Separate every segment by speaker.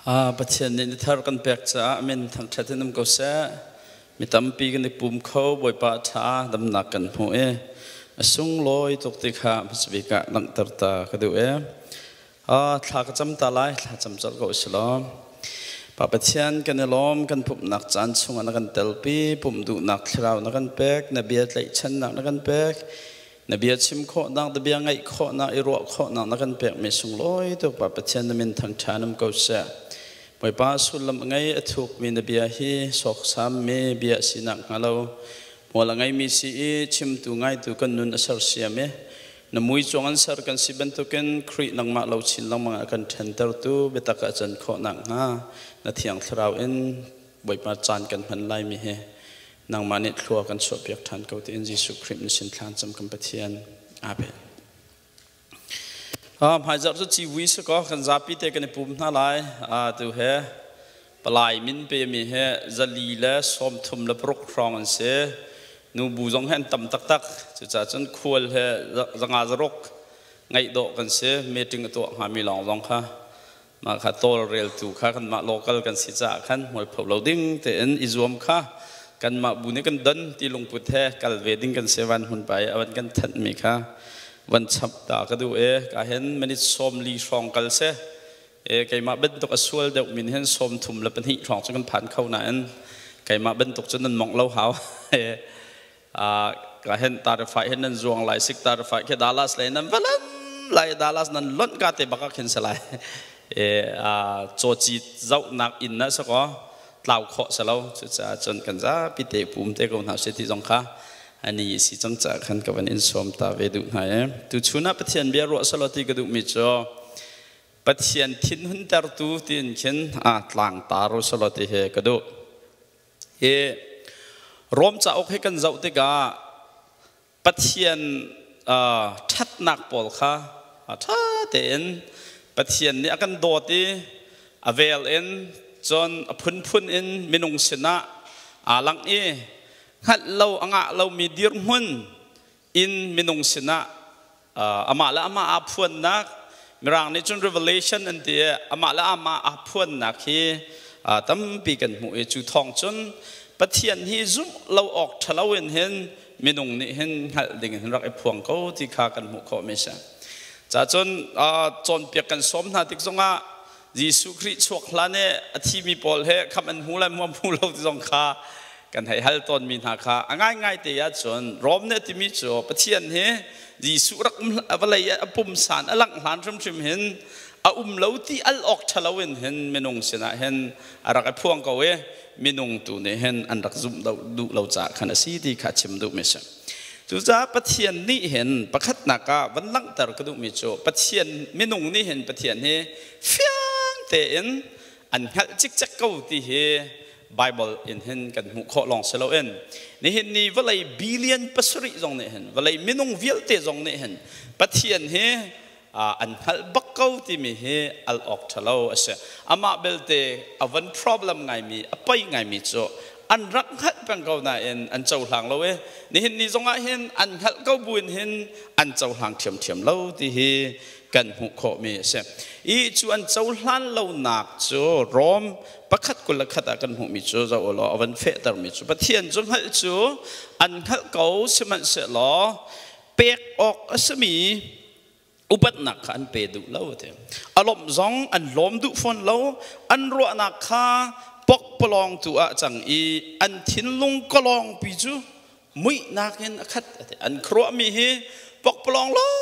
Speaker 1: Pathian nih ni thar kan pek caah min thangṭhat in um ko seh. Mi tampi kan i pum kho, Bawipa ṭha damnak kan hmu i a sunglawi tuk ti kha hmasabik ah langhter ta ka duh i thla ka cam ta lai, thla cam colh ko usih law. Pa Pathian, kan i lawm, kan pumhnak caan chungah na kan telpi, pumh duhnak thlarau na kan pek, na bia tlaihchannak na kan pek, Na bia chim khawhnak, na bia ngaih khawhnak, i ruah khawhnak na kan pekmi sunglawi tuk Pa Pathian na min thangṭha um ko seh. Bawipa, sullam a ngei a thukmi na bia hi sawksammi bia sinak hnga lo. Hmual a ngeimi si i chimtu ngaitu kan nun a sersiam i na mui cuang an ser kan si bantukin Khrih nangmah lo chin lengmang a kan ṭhentertu biatak ah can khawhnak hnga na Thiang Thlarau in Bawipa caan kan hman laimi hi nangmah nih thlua kan chuahpiak ṭhan ko tiin Jesuh Khrih min sin thlan cam kan Pathian. Amen. Hmaizarh cu civui si kaw kan zapi te kan i pum hna lai. Tu he palai min pemi he 136 hrawng an si. Nubu zong he an tam taktak. Cucaah cun khual he 506 ngaih dawh kan si. Meeting a tuah hngami lawng zong kha mah kha tawlreltu kha kanmah local kan si caah khan hmualpho lo ding tein i zuam kha kanmah bu nih kan don ti lungput he kal ve ding kan si. Van hmun pa i avan kan thanhmi kha van chap ta ka duh e. Ka hen minute 40 hrawng kal se e, keimah bantuk a sual deuh min hen 32 hrawng cu kan phan kho nain keimah bantuk cu nan mong lo hau e. Ka hen tarifai hen nan zuang lai sik tarifai ke Dallas le nan valan lai Dallas nan lonh ka te baka khin salai e chaw chi zau nak in na sako tlau kho salo. Chu cha chon kan za pi te pum te ko na se ti zong kha ani si chang cha khan ka van in som ta ve du na e. Tu chuna Pathian bia ro salo ti ka du mi cho Pathian thin hun ter tu tin khin a tlang ta ro salo ti he ka du hi. Rom cauk hi kan zoh tikah Pathian ṭhatnak pawl kha ṭha tein Pathian nih a kan dawt i a vel in cun a phunphun in minung sinah aa langh i hngalh lo a ngah lomi dirhmun in minung sinah amah le amah aa phuannak, Mirang nih cun revelation an ti i, amah le amah aa phuannak hi tampi kan hmuh i cu thawng cun Pathian hi zumh lo awk ṭhalo in hin minung nih hin hngalh ding in rak i phuang ko ti kha kan hmuh khawh mi si. Ca cun cawnpiak kan sawm hna tik zongah Jesuh Khrih chuak hlan i a thimi pawl he khamh an hmu lai hmu hmu lo ti zong kha kan hei hal tawnmi hna kha. A ngaingai te ahcun Rom nih a timi cu Pathian hi Jesuh rak um vawlei a pumsan a langh hlan hrimhrim hin a um lo ti al awk ṭhalo in hin minung sinah hin a rak i phuang ko i minung tu nih hin an rak zumh duh lo caah khan a si ti kha chim duhmi a si. Cucaah Pathian nih hin pakhatnak ah van langhter ka duhmi cu Pathian minung nih hin Pathian hi fiang tein an hngalh cikcek ko ti hi Bible in hin kan hmuh khawh lawng si loin nihin ni vawlei 7 billion zong nih hin, vawlei minung vialte zong nih hin Pathian hi an hngalh bak ko timi hi al awk ṭhalo a si. Amah belte a van problem ngaimi, a poi ngaimi cu an rak hngalh peng ko nain an cohlang lo i nihin ni zongah hin an hngalh ko buin hin an cohlang ṭhiamṭhiam lo ti hi kan hmuh khawhmi a si. I cu an cohlan lonak cu Rom 1:21 ah kan hmuhmi cu zoh u law, a van fehtermi cu Pathian cu hngalh cu an hngalh ko, sihmanhsehlaw pek awk a simi upatnak kha an pe duh lo ti. A lawmh zong an lawm duh fawn lo. An ruahnak kha pokpalawng tu ah cang i an thinlung kalawng pi cu muihnak in a khat. An khuaruahmi hi pokpalawng lawng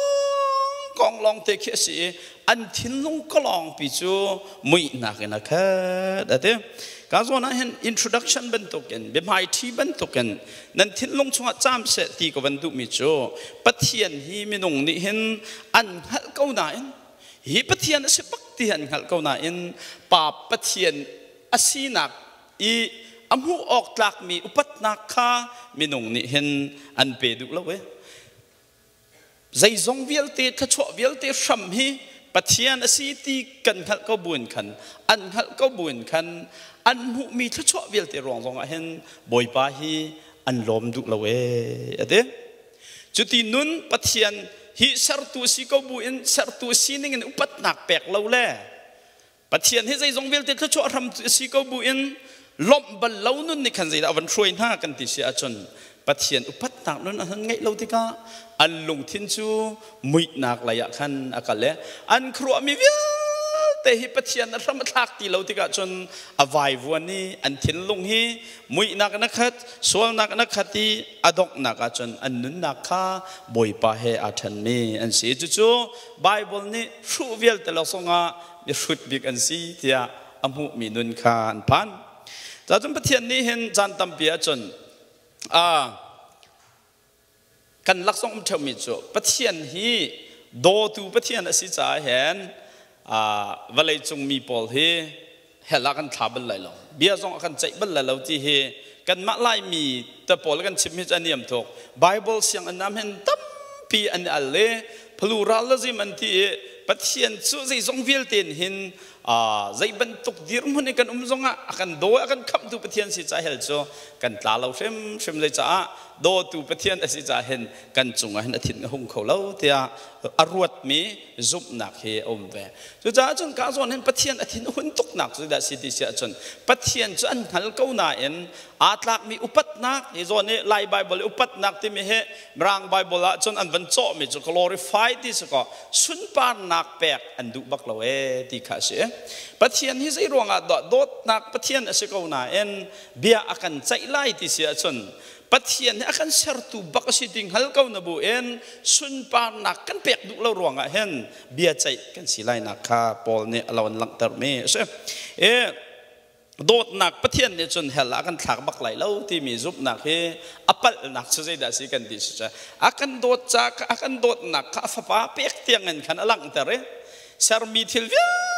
Speaker 1: kong lawng te khi a si i an thinlung kalawng pi cu muihnak in a khat ati. Ka zawn ah hin introduction bantukin, biahmaiṭhi bantukin nan thinlung chungah caam seh ti ka van duhmi cu Pathian hi minung nih hin an hngalh ko nain, hi Pathian a si bak ti an hngalh ko nain, Pa Pathian a sinak i a hmuh awk tlakmi upatnak kha minung nih hin an pe duh lo i zeizong vialte, thluachuah vialte hram hi Pathian a si ti kan hngalh ko buin khan, an hngalh ko buin khan, an hmuhmi thluachuah vialte ruang zongah hin Bawipa hi an lawm duh lo ee a ti. Cuti nun Pathian hi sertu si ko buin sertu sining in upatnak pek lo le Pathian hi zeizong vialte thluachuah hram si ko bu in lawmh bal lo nun nih khan zeidah a van hruai hna kan ti si ahcun Pathian upatnak nun an han ngeih lo tikah an lungthin cu muihnak lei ah khan a kal i an khuaruahmi vialte hi Pathian a hram a thlak ti lo tikah cun a vaivuan i an thinlung hi muihnak in a khat, sualnak in a khat i a donghnak ahcun an nunnak kha Bawipa he aa ṭhenmi an si. Cucu Baibal nih hruh vialte lak zongah mihrut bik an si tiah a hmuhmi nun kha an phan. Cun Pathian nih hin caan tampi ahcun kan laksawng um ṭheumi cu Pathian hi dawtu Pathian a si caah hin vawleicung mi pawl hi hell ah kan thla bal lai lo, bia zong a kan ceih bal lai lo ti hi kanmah Laimi te pawl kan chim hi cu a niam tuk. Bible sianginn ah hin tampi an i al i pluralism an ti i Pathian cu zeizong vialte in hin zei bantuk dirhmun in kan um zongah a kan dawi, a kan khamhtu Pathian si caah hell cu kan tla lo hrimhrim, zei caah dawtu Pathian a si caah hin kan cungah hin a thin a hung kho lo tiah a ruatmi zumhnak hi a um ve. Cucaah cun ka zawn hin Pathian a thin a hun tuknak cu dah si ti si ahcun Pathian cu an hngal ko nain aa tlakmi upatnak hi zawn i Lai Bible i upatnak timi hi Mirang Bible ah cun an van cawhmi cu glorify ti si kaw sunparnak pek an duh bak lo ee ti kha a si. Pathian hi zei ruangah dah dawtnak Pathian a si ko nain bia a kan ceih lai ti si ahcun Pathian nih a kan sertu bak a si ti hngal ko na bu in sunparnak kan pek duh lo ruangah hin bia ceih kan si lainak kha Paul nih a lo an langhtermi a si. E, dawtnak Pathian nih cun hell ah kan thlak bak lai lo timi zumhnak hi a palhnak cu zeidah si kan ti si a kan dawt ca a kan dawtnak kha a fapa pek tiangin khan a langhter i sermi thil vialte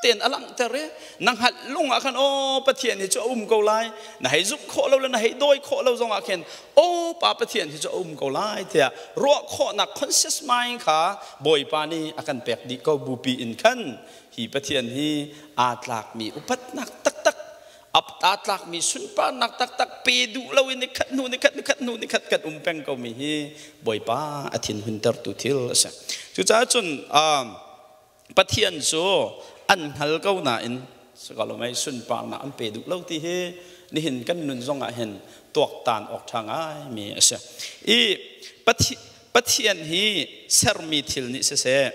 Speaker 1: in a langhter i na hngalh lung ah khan aw Pathian hi cu a um ko lai, na hei zumh khawh lo le na hei dawi khawh lo zongah khin aw pa Pathian hi cu a um ko lai tiah ruah khawhnak conscious mind kha Bawipa nih a kan pek dih ko bupi in khan hi Pathian hi aa tlakmi upatnak taktak, aa tlakmi sunparnak taktak pe duh lo in nikhat hnu nikhat, nikhat hnu nikhat kan um peng ko mi hi Bawipa a thin huntertu thil a si. Cucaah cun Pathian cu an hngal ko nain sakalomei sunparnak an pe duh lo ti hi nihin kan nun zong ah hin tuaktan awk ṭha ngai mi a si. I Pathian hi sermi thil nih siseh,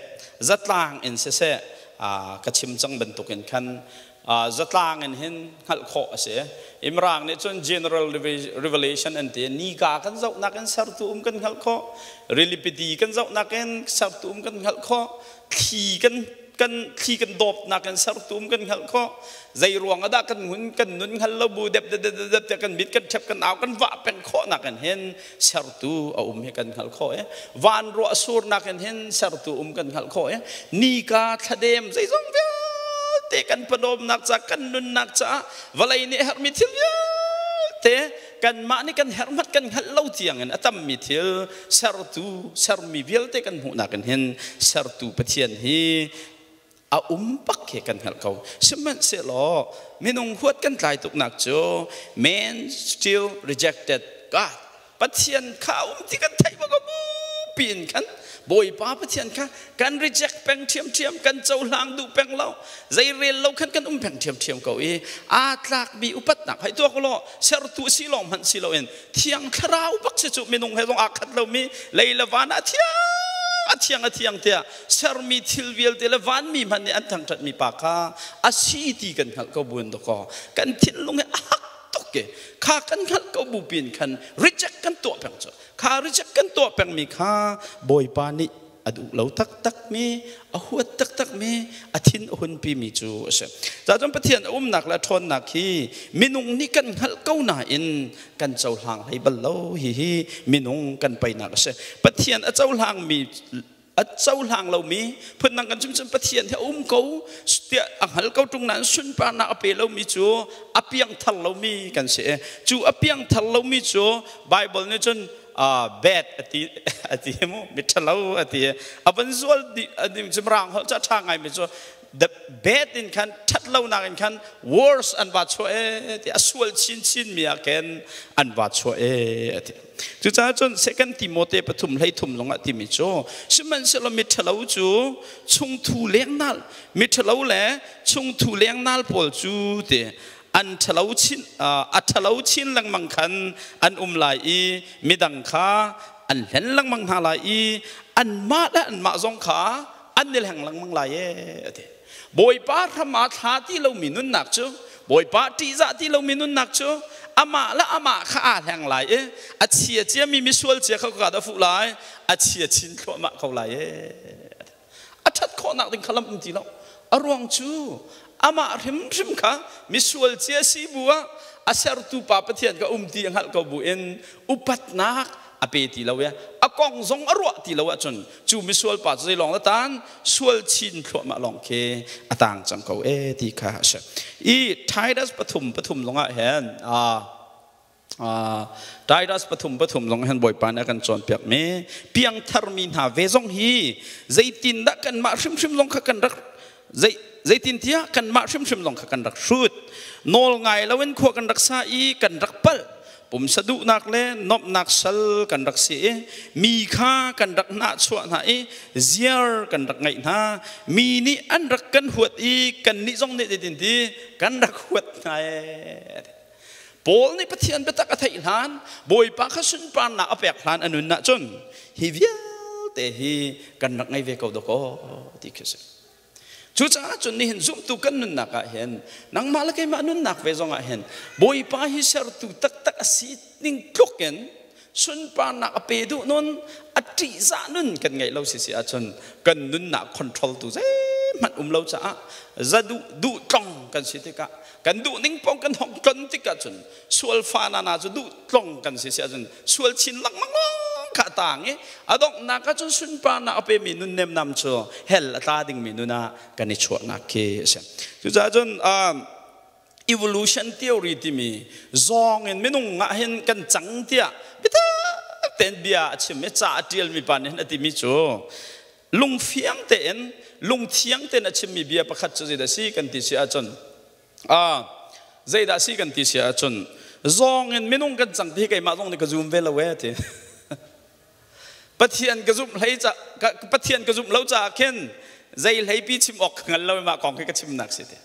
Speaker 1: zatlang in siseh, ka chim cang bantukin khan zatlang in hin hngalh khawh a si. Imrang nih cun general revelation an ti. Nika kan zohnak in sertu um kan hngalh khawh, rilipiti kan zohnak in sertu um kan hngalh khawh, thli kan kan thli kan dawpnak in sertu um kan hngalh khawh. Zei ruang ah dah kan hun kan nun hngal lo bu dep dep dep dep dep kan mit kan ṭhep kan au kan vah peng khawhnak in hin sertu a um hi kan hngalh khawh i van ruah surnak in hin sertu um kan hngalh khawh i nika thladem zeizong vialte kan panomnak ca, kan nunnak caah vawlei nih herhmi thil vialte, kanmah nih kan herh hmanh kan hngalh lo tiang in a tammi thil sertu sermi vialte kan hmuhnak in hin sertu Pathian hi a um bak khi kan hngalh ko. Sihmanhsehlaw minung huat kan tlai tuknak cu man still rejected God. Pathian kha a um ti kan theih bak bu in khan Bawipa Pathian kha kan reject peng ṭhiamṭhiam, kan cohlang duh peng lo, zei rel lo khan kan um peng ṭhiamṭhiam ko i aa tlakmi upatnak hei tuak law sertu si lawng hmanh si loin Thiang Thlarau bak si cu minung he zong aa khat lomi lei le van ah thiang a thiang a thiang tiah sermi thil vialte le vanmi hmanh nih an thangṭhatmi pa kha a si ti kan hngalh ko buin dakaw kan thinlung hi a hak tuk i kha kan hngalh ko bu pin khan reject kan tuah peng cu kha reject kan tuah pengmi kha Bawipa nih a duh lo taktakmi, a huat taktakmi, a thin a hunpimi cu a si. Cun Pathian a umnak le a ṭhawnnak hi minung nih kan hngalh ko nain kan cohlang hlei bal lo. Hihi minung kan peinak a si. Pathian a cohlangmi, a cohlang lomi, phundang kan chim cun Pathian hi a um ko tiah a hngal ko ṭung nain sunparnak a pe lomi cu a piangthar lomi kan si. Cu a piangthar lomi cu Bible nih cun bad ati ati mu, miṭhalo ati. A van zual di cu rang holh cu a ṭha ngai mi cu. The bad in khan ṭhat lonak in khan worse an va chuah e ti, a sual chinchin mi ah khin an va chuah e ati. Cucaah cun Second Timote 3:13 zongah timi cu, sihmanhsehlaw miṭhalo cu chungthu lengnal, miṭhalo le chungthu lengnal pawl cu ti an ṭhalo chin, a ṭhalo chin lengmang khan an um lai i midang kha an hlen lengmang hna lai i anmah le anmah zong kha an i hleng lengmang lai e ati. Bawipa hram ah thla ti lomi nunnak cu, Bawipa ṭihzah ti lomi nunnak cu amah le amah kha aa hleng lai i a chia ciami misual cia kha ka dah fuh lai, a chia chin thluahmah ko lai e. A ṭhat khawhnak ding kha lam um ti lo. A ruang cu amah hrimhrim kha misual cia si bu ah a sertu pa Pathian ka um ti a hngalh ko bu in upatnak a pe ti lo i a kong zong a ruah ti lo ahcun cu misual pa cu zeilawng na tan, sual chin thluahmah lawng khi a tang cang ko e ti kha a si. I Titus 3:3 zongah hin, Titus 3:3 zong hin Bawipa nih a kan cawnpiak mi, piangthar mi hna ve zong hi zeitindah kanmah hrimhrim zong kha kan rak zei zeitintiah kanmah hrimhrim zong kha kan rak hrut, nawl ngai loin khua kan rak sa i kan rak palh, pumsa duhnak le nomhnak sal kan rak si i mi kha kan rak nahchuah hna i ziar kan rak ngeih hna, mi nih an rak kan huat i kannih zong nih zeitinti kan rak huat hna ee. Paul nih Pathian biatak a theih hlan, Bawipa kha sunparnak a pek hlan a nun ahcun hi vialte hi kan rak ngei ve ko dawkaw ti khi a si. Cucaah cun nihin zumtu kan nunnak ah hin, nangmah le keimah nunnak ve zong ah hin, Bawipa hi sertu taktak a si ning tluk in sunparnak a pe duh nun, a ṭihzah nun kan ngeih lo sisi ahcun kan nunnak control tu zeihmanh um lo caah za duh duh tlong kan si tikah, kan duh ning paoh kan hong tlon tikah cun sual fa na na cu duh tlong kan si si ahcun sual chin lengmang kha a tang i a donghnak ah cun sunparnak a pemi nun nemnam cu hell a tla dingmi nun ah kan i chuahnak khi a si. Cucaah cun evolution theory timi zawng in minung ah hin kan cang tiah biatak tein bia a chim i ca a ṭialmi pa nih hin a timi cu, lungfiang tein, lungthiang tein a chimmi bia pakhat cu zeidah si kan ti si ahcun, zeidah si kan ti si ahcun, zawng in minung kan cang ti hi keimah zong nih ka zum ve lo e ti. Pathian ka zumh hlei ca, Pathian ka zumh lo caah khin zei hlei pi chim awk ka hngal lo i mah kong khi ka chimnak si ti.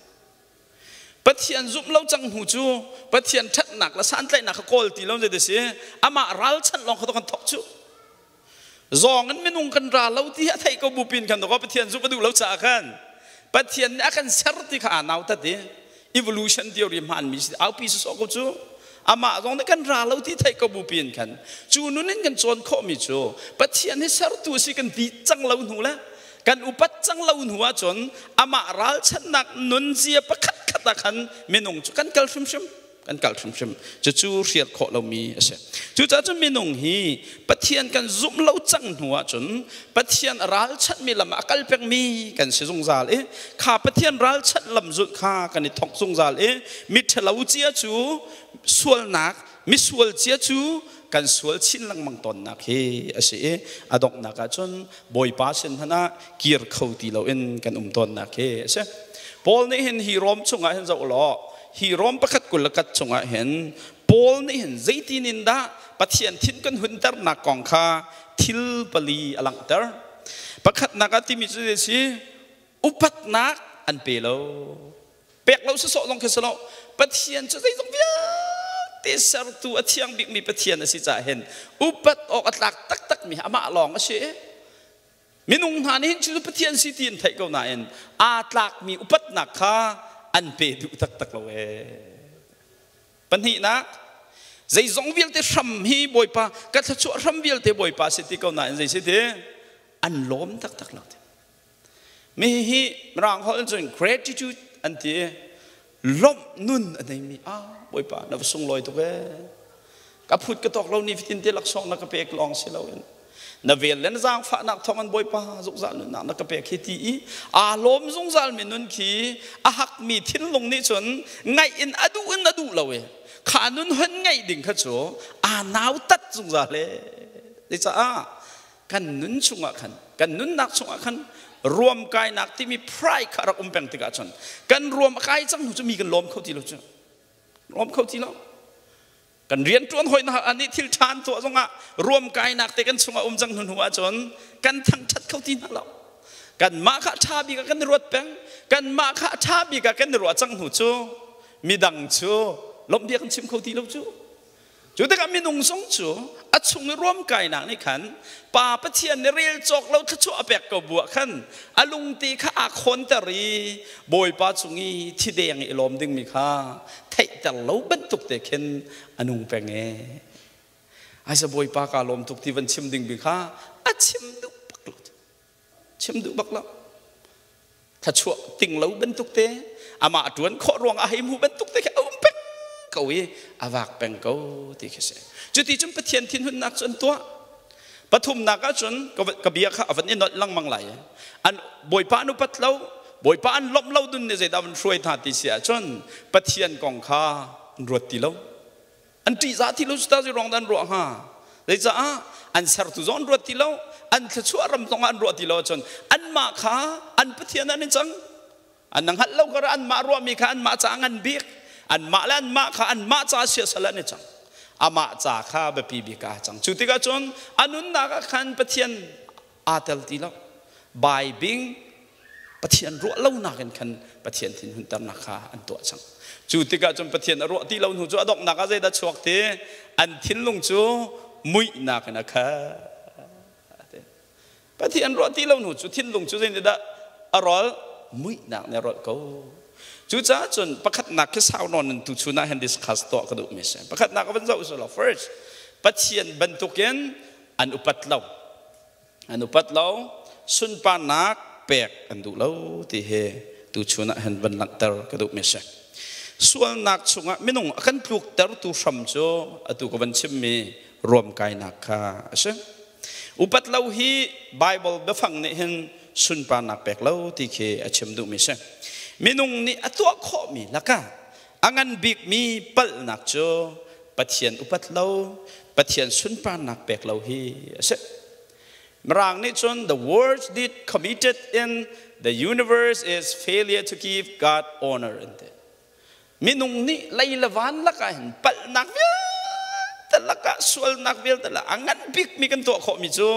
Speaker 1: Pathian zumh lo cang hnu cu Pathian ṭhatnak le santlaihnak kha kawl ti lo zei si, amah ralchanh lawng kha kan thok cu. Zawng in minung kan ra lo ti a theih ko bu pin khan ko Pathian zumh a duh lo caah khan Pathian nih a kan ser ti kha aa nautat i evolution theory hmaan mi si aupi sawsawh ko cu. Amah zong nih kan ra lo ti theih ko bu pin khan cu nun in kan cawn khawh mi cu, Pathian hi sertu si kan ti cang lo hnu le kan upat cang lo hnu ahcun amah ralchanhnak nunzia pakhat khat ah khan minung cu kan kal hrimhrim, kan kal hrimhrim. Cucu hrial khawh lomi a si. Cucaah cun minung hi Pathian kan zumh lo cang hnu ahcun Pathian ralchanhmi lam ah a kal pengmi kan si zungzal i kha Pathian ralchanh lam zulh kha kan i thawk zungzal i miṭhalo cia cu sualnak, misual cia cu kan sual chin lengmang tawnnak hi a si i a donghnak ahcun Bawipa sin hmanh ah kir kho ti loin kan um tawnnak hi a si. Paul nih hin hi Rom chungah hin zoh law, hi Rom 1:21 chungah hin Paul nih hin zeitin in dah Pathian thin kan hunternak kong kha thil pali a langhter. Pakhatnak ah timi cu zei si, upatnak an pe lo. Pek lo sawsawh zong khi si lo, Pathian cu zeizong vialte sertu, a thiang bikmi Pathian a si caah hin upat awk a tlak taktakmi amah lawng a si. Minung hna nih hin cu Pathian si ti an theih ko nain aa tlakmi upatnak kha an pe duh taktak lo ee. Pahnihnak, zeizong vialte hram hi Bawipa, ka thluachuah hram vialte Bawipa si ti ko nain zei si ti an lawm taktak lo ti. Mi hi Mirang holh cun gratitude an ti, lawmh nun a neimi. Ah, Bawipa, na va sunglawi tuk ee, ka phut ka tawk lo, ni fatin te laksawng na ka pek lawng si loin na vel le na zaangfahnak thawng in Bawipa zungzal nunnak na ka pek hi ti i aa lawm zungzal mi nun khi a hakmi thinlung nih cun ngaih in a duh in a duh lo i kha nun hon ngaih ding kha cu aa nautat zungzal e. Caah kan nun chungah khan, kan nunnak chungah khan Ruam kainak timi pride kha rak um peng tikah cun kan ruam a kai cang hnu cu mi kan lawm kho ti lo cu. Lawm kho ti lo. Kan rian ṭuan hoi na anih thil ṭha an tuah zongah ruam kainak te kan chungah um cang hnu hnu ahcun kan thangṭhat kho ti hna lo. Kanmah kha ṭha bik ah kan i ruat peng. Kanmah kha ṭha bik ah kan i ruah cang hnu cu midang cu lawmh bia kan chim kho ti lo cu. Cu tikah minung zong cu a chung i ruamkainak nih khan Pa Pathian nih rel cawk lo thluachuah a pek ko bu ah khan a lungte kha aa khawnter i Bawipa cung i thideng i lawm dingmi kha theihter lo bantuk te khin a nung peng e. Aisa Bawipa kaa lawm tuk ti van chim ding bi kha a chim duh bak lo. Chim duh bak lo. Thluachuah ting lo bantuk te amah ṭuan khawh ruang ah hei hmu bantuk te khi a um peng ko i a vak peng ko ti khi si. Cuti cun Pathian thinhunnak cu an tuah. Pathumnak ah cun ka bia kha a van i nolh lengmang lai. An Bawipa an upat lo, Bawipa an lawmh lo dun nih zeidah van hruai hna ti si ahcun Pathian kong kha an ruat ti lo. An ṭihzah ti lo cu ta ruang dah an ruah hnga? Zeicah an sertu zong an ruat ti lo, an thluachuah ram zong ah an ruah ti lo ahcun anmah kha an Pathian an i cang. An hngalh lo kar anmah ruahmi kha anmah ca ngan bik, anmah le anmah kha anmah ca siasal an i cang. Amah ca kha biapi bik ah cang. Cu tikah cun a nunnak ah khan Pathian aa tel ti lo. Baibing Pathian ruah lonak in khan Pathian thinhunternak kha an tuah cang. Cu tikah cun Pathian a ruah ti lo hnu cu a donghnak ah zeidah chuak ti? An thinlung cu muihnak in a khat. Pathian ruah ti lo hnu cu thinlung cu zeitindah a rol? Muihnak nih a rolh ko. Cucaah cun pakhatnak khi sau nawn in tuchun ah hin discuss tuah ka duhmi a si. Pakhatnak van zoh usih law first Pathian bantukin an upat lo. An upat lo, sunparnak pek an duh lo ti hi tuchun ah hin van langhter ka duhmi a si. Sualnak chungah minung a kan tluktertu hram cu atu ka van chimmi ruamkainak kha a si. Upat lo hi Bible biafang nih hin sunparnak pek lo ti khi a chim duhmi a si. Minung nih a tuah khawhmi lakah a ngan bikmi palhnak cu Pathian upat lo, Pathian sunparnak pek lo hi a si. Mirang nih cun the worst deed committed in the universe is failure to give God honor an ti. Minung nih lei le van lakah hin palhnak vialte lakah sualnak vialte lakah a ngan bikmi kan tuah khawhmi cu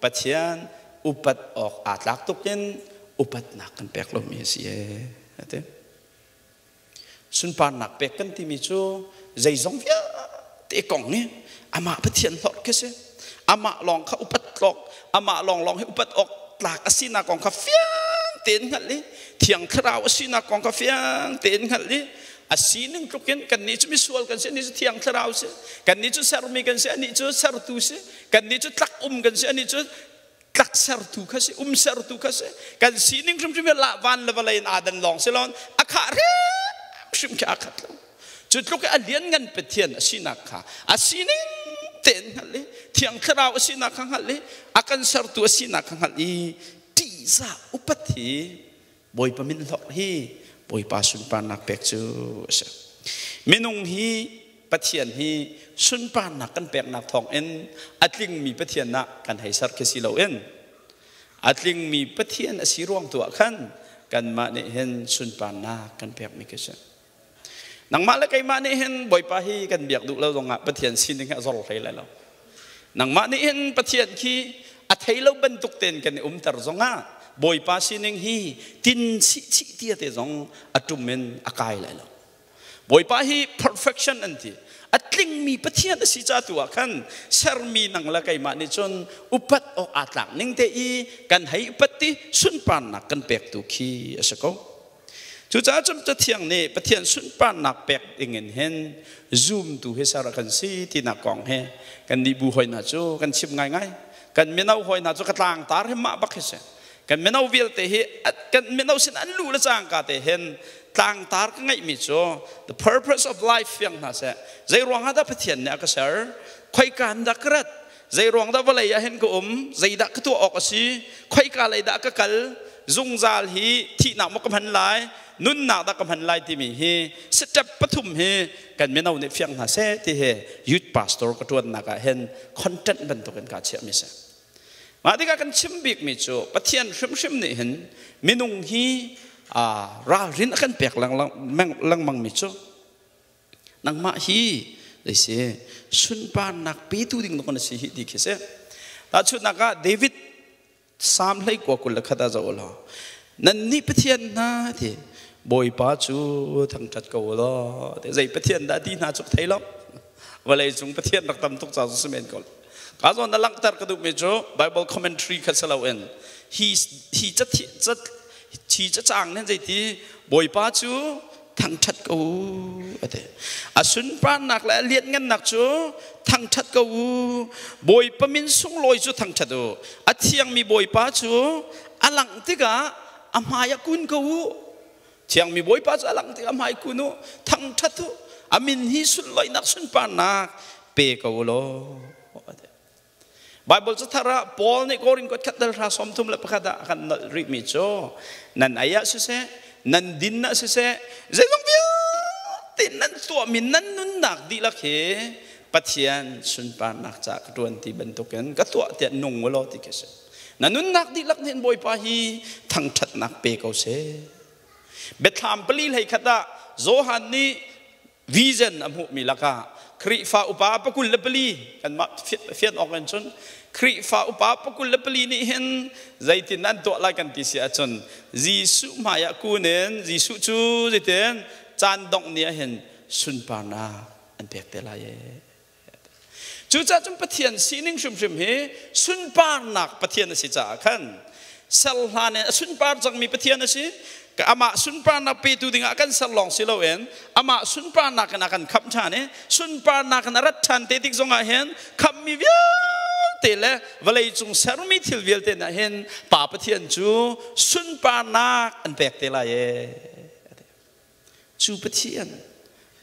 Speaker 1: Pathian upat awk aa tlak tuk in upatnak kan pek lomi a si ee. Ati. Sunparnak pek kan timi cu zeizong vialte kong nih amah Pathian hlorh khi si. Amah lawng kha upat tlok, amah lawng lawng hi upat awk tlak a sinak kong kha fiang tein hngalh i Thiang Thlarau a sinak kong kha fiang tein hngalh i a sining tluk in kannih cu misual kan si, anih cu Thiang Thlarau si, kannih cu sermi kan si, anih cu sertu si, kannih cu tlak um kan si, anih cu tlak sertu kha si um sertu kha si kan sining hrimhrim hi la van le vawlei in aa dan lawng si lon a khah hrimhrim khi aa khat lo cu tluk i a lianngan Pathian a sinak kha a sining tein hngalh i Thiang Thlarau a sinak kha hngalh i a kan sertu a sinak kha hngalh i ṭihzah upat hi Bawipa min hlorh hi Bawipa sunparnak pek cu a si. Minung hi Pathian hi sunparnak kan peknak thawngin a tlingmi Pathian ah kan hei ser khi si loin a tlingmi Pathian a si ruang tu ah khan kanmah nih hin sunparnak kan pekmi khi si. Nangmah le keimah nih hin Bawipa hi kan biak duh lo zongah Pathian sining hi a zor hlei lai lo. Nangmah nih hin Pathian khi a thei lo bantuk tein kan i umter zongah Bawipa sining hi tin chih chih tia te zong a tum in a kai lai lo. Bawipa hi perfection an ti. A tlingmi Pathian a si ca tu ah khan sermi nang le keimah nih cun upat awk aa tlak ning te i kan hei upat ti sunparnak kan pek tu khi a si ko. Cucaah cun Cathiang nih Pathian sunparnak pek dingin hin zumtu hi ser a kan si tinak kong hi kan nih bu hoi hna cu kan chim ngaingai. Kan mino hoi hna cu ka tlangtar hi mah bak hi si. Kan mino vialte hi kan mino sin an luh le cangka te hin tlangtar ka ngeihmi cu the purpose of life fiang hna seh. Zei ruang ah dah Pathian nih a ka ser? Khoika in dah ka rat? Zei ruang dah vawlei ah hin ka um? Zeidah ka tuah awk a si? Khoika lei dah ka kal? Zungzal hi thihnak maw ka hman lai? Nunnak dah ka hman lai timi hi step pathum hi kan mino nih fiang hna seh ti hi youth pastor ka ṭuannak ah hin content bantukin kaa chiahmi si. Mah tikah kan chim bikmi cu Pathian hrimhrim nih hin minung hi ralrin a kan pek lengmangmi cu nangmah hi zeisi sunparnak petu ding na si hi ti khi si. Tahchunhnak ah David Psalm 21 ah zoh law nan nih Pathian hna ti Bawipa cu thangṭhat ko law ti zei Pathian dah ti hna cu thei lo vawlei cung Pathian rak tam tuk ca cu si men ko ka zawn na langhter ka duhmi cu Bible commentary kha si loin hi hi ca hi cacang nih zeiti Bawipa cu thangṭhat ko u a ti. A sunparnak le a lianhngannak cu thangṭhat ko u. Bawipa min sunglawi cu thangṭhat u. A thiangmi Bawipa cu a langh tikah a hmai ah kun ko u. Thiangmi Bawipa cu a langh tikah a hmai kun u. Thangṭhat u. A min hi sunlawinak sunparnak pe ko u law. Bible cathar ah Paul nih Korin kuat khat dal hra 31 ah a kan nolh rihmi cu nan ei ah siseh, nan din ah siseh, zeizong vialte nan tuahmi nan nunnak dihlak hi Pathian sunparnak caah ka ṭuan ti bantukin ka tuah tiah nung u law ti khi si. Na nunnak dihlak nih Bawipa hi thangṭhatnak pe ko seh. Biathlam 4 21 ah Johan nih vision a hmuhmi lakah Khrihfa upa 24 kanmah fian awk in cun Khrihfa upa 24 nih hin zeitin an tuah lai kan ti si ahcun Jesuh hmaiah kun in Jesuh cu zeitin caan dongh ni ah hin sunparnak an pek te lai ee. Cucaah cun Pathian sining hrimhrim hi sunparnak Pathian a si caah khan ser hlan in a sunpar cangmi Pathian a si. Amah sunparnak petu dingah kan ser lawng si loin amah sunparnak in a kan khamh ṭhan i sunparnak in a rat ṭhan te tik zongah hin khamhmi vialte le vawlei cung sermi thil vialte nih hin Pa Pathian cu sunparnak an pek te lai ee. Cu Pathian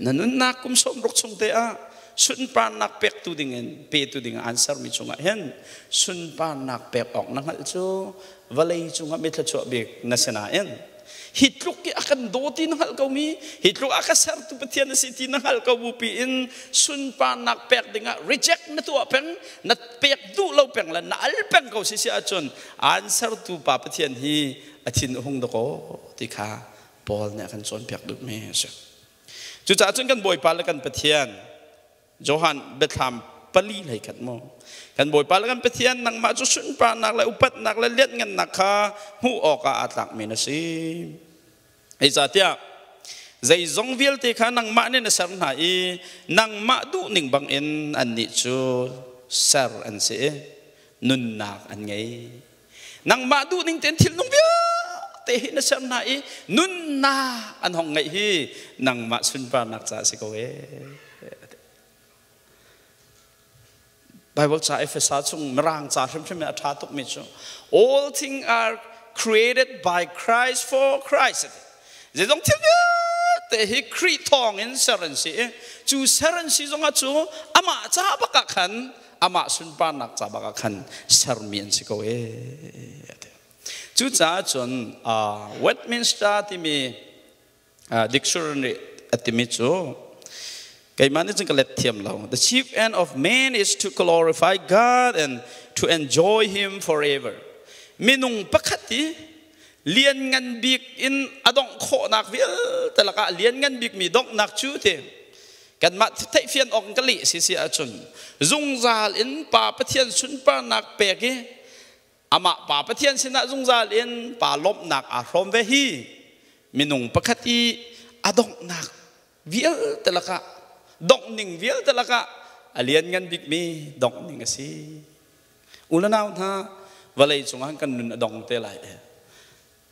Speaker 1: na nunnak kum 60 chung te ah sunparnak pektu dingin petu dingah an sermi chungah hin sunparnak pek awk na hngalh cu vawlei cungah mi thluachuah bik na si nain hi tluk i a kan daw ti na hngalh ko mi hi tluk a ka sertu Pathian a si ti na hngalh ko bu pi in sunparnak pek dingah reject na tuah peng na pek duh lo peng le na al peng ko si si ahcun an sertu pa Pathian hi a thin a hung dakaw ti kha Paul nih a kan cawnpiak duhmi a si. Cucaah cun kan Bawipa le kan Pathian Johan biathlam 4 21 mu kan Bawipa le kan Pathian nangmah cu sunparnak le upatnak le lianhngannak kha hmuh awkah aa tlakmi na si. Zeicahtiah zeizong vialte kha nangmah nih na ser hna i nangmah duhning bangin annih cu ser an si i nunnak an ngei. Nangmah duhning tein thilnung vialte hi na ser hna i nunnak an hong ngeih hi nangmah sunparnak caah si ko ee. Bible ca Efesa chung Mirang ca hrimhrim in a ṭha tukmi cu all things are created by Christ for Christ. Zeizong thil vialte hi Khrih thawng in ser an si i cu ser an si zongah cu amah ca bak ah khan amah sunparnak ca bak ah khan sermi an si ko ee. Cucaah cun Westminster timi dictionary a timi cu keimah nih cun ka let thiam lo. The chief end of man is to glorify God and to enjoy him forever. Minung pakhat i lianngan bik in a dongh khawhnak vialte lakah lianngan bikmi donghnak cu ti kanmah theihfian awk ka leh si si ahcun zungzal in Pa Pathian sunparnak pek i amah Pa Pathian sinah zungzal in pa lawmhnak aa hrawm ve hi minung pakhat i a donghnak vialte lakah dongh ning vialte lakah a lianngan bikmi dongh ning a si. U le nau hna vawlei cungah kan nun a dong te lai.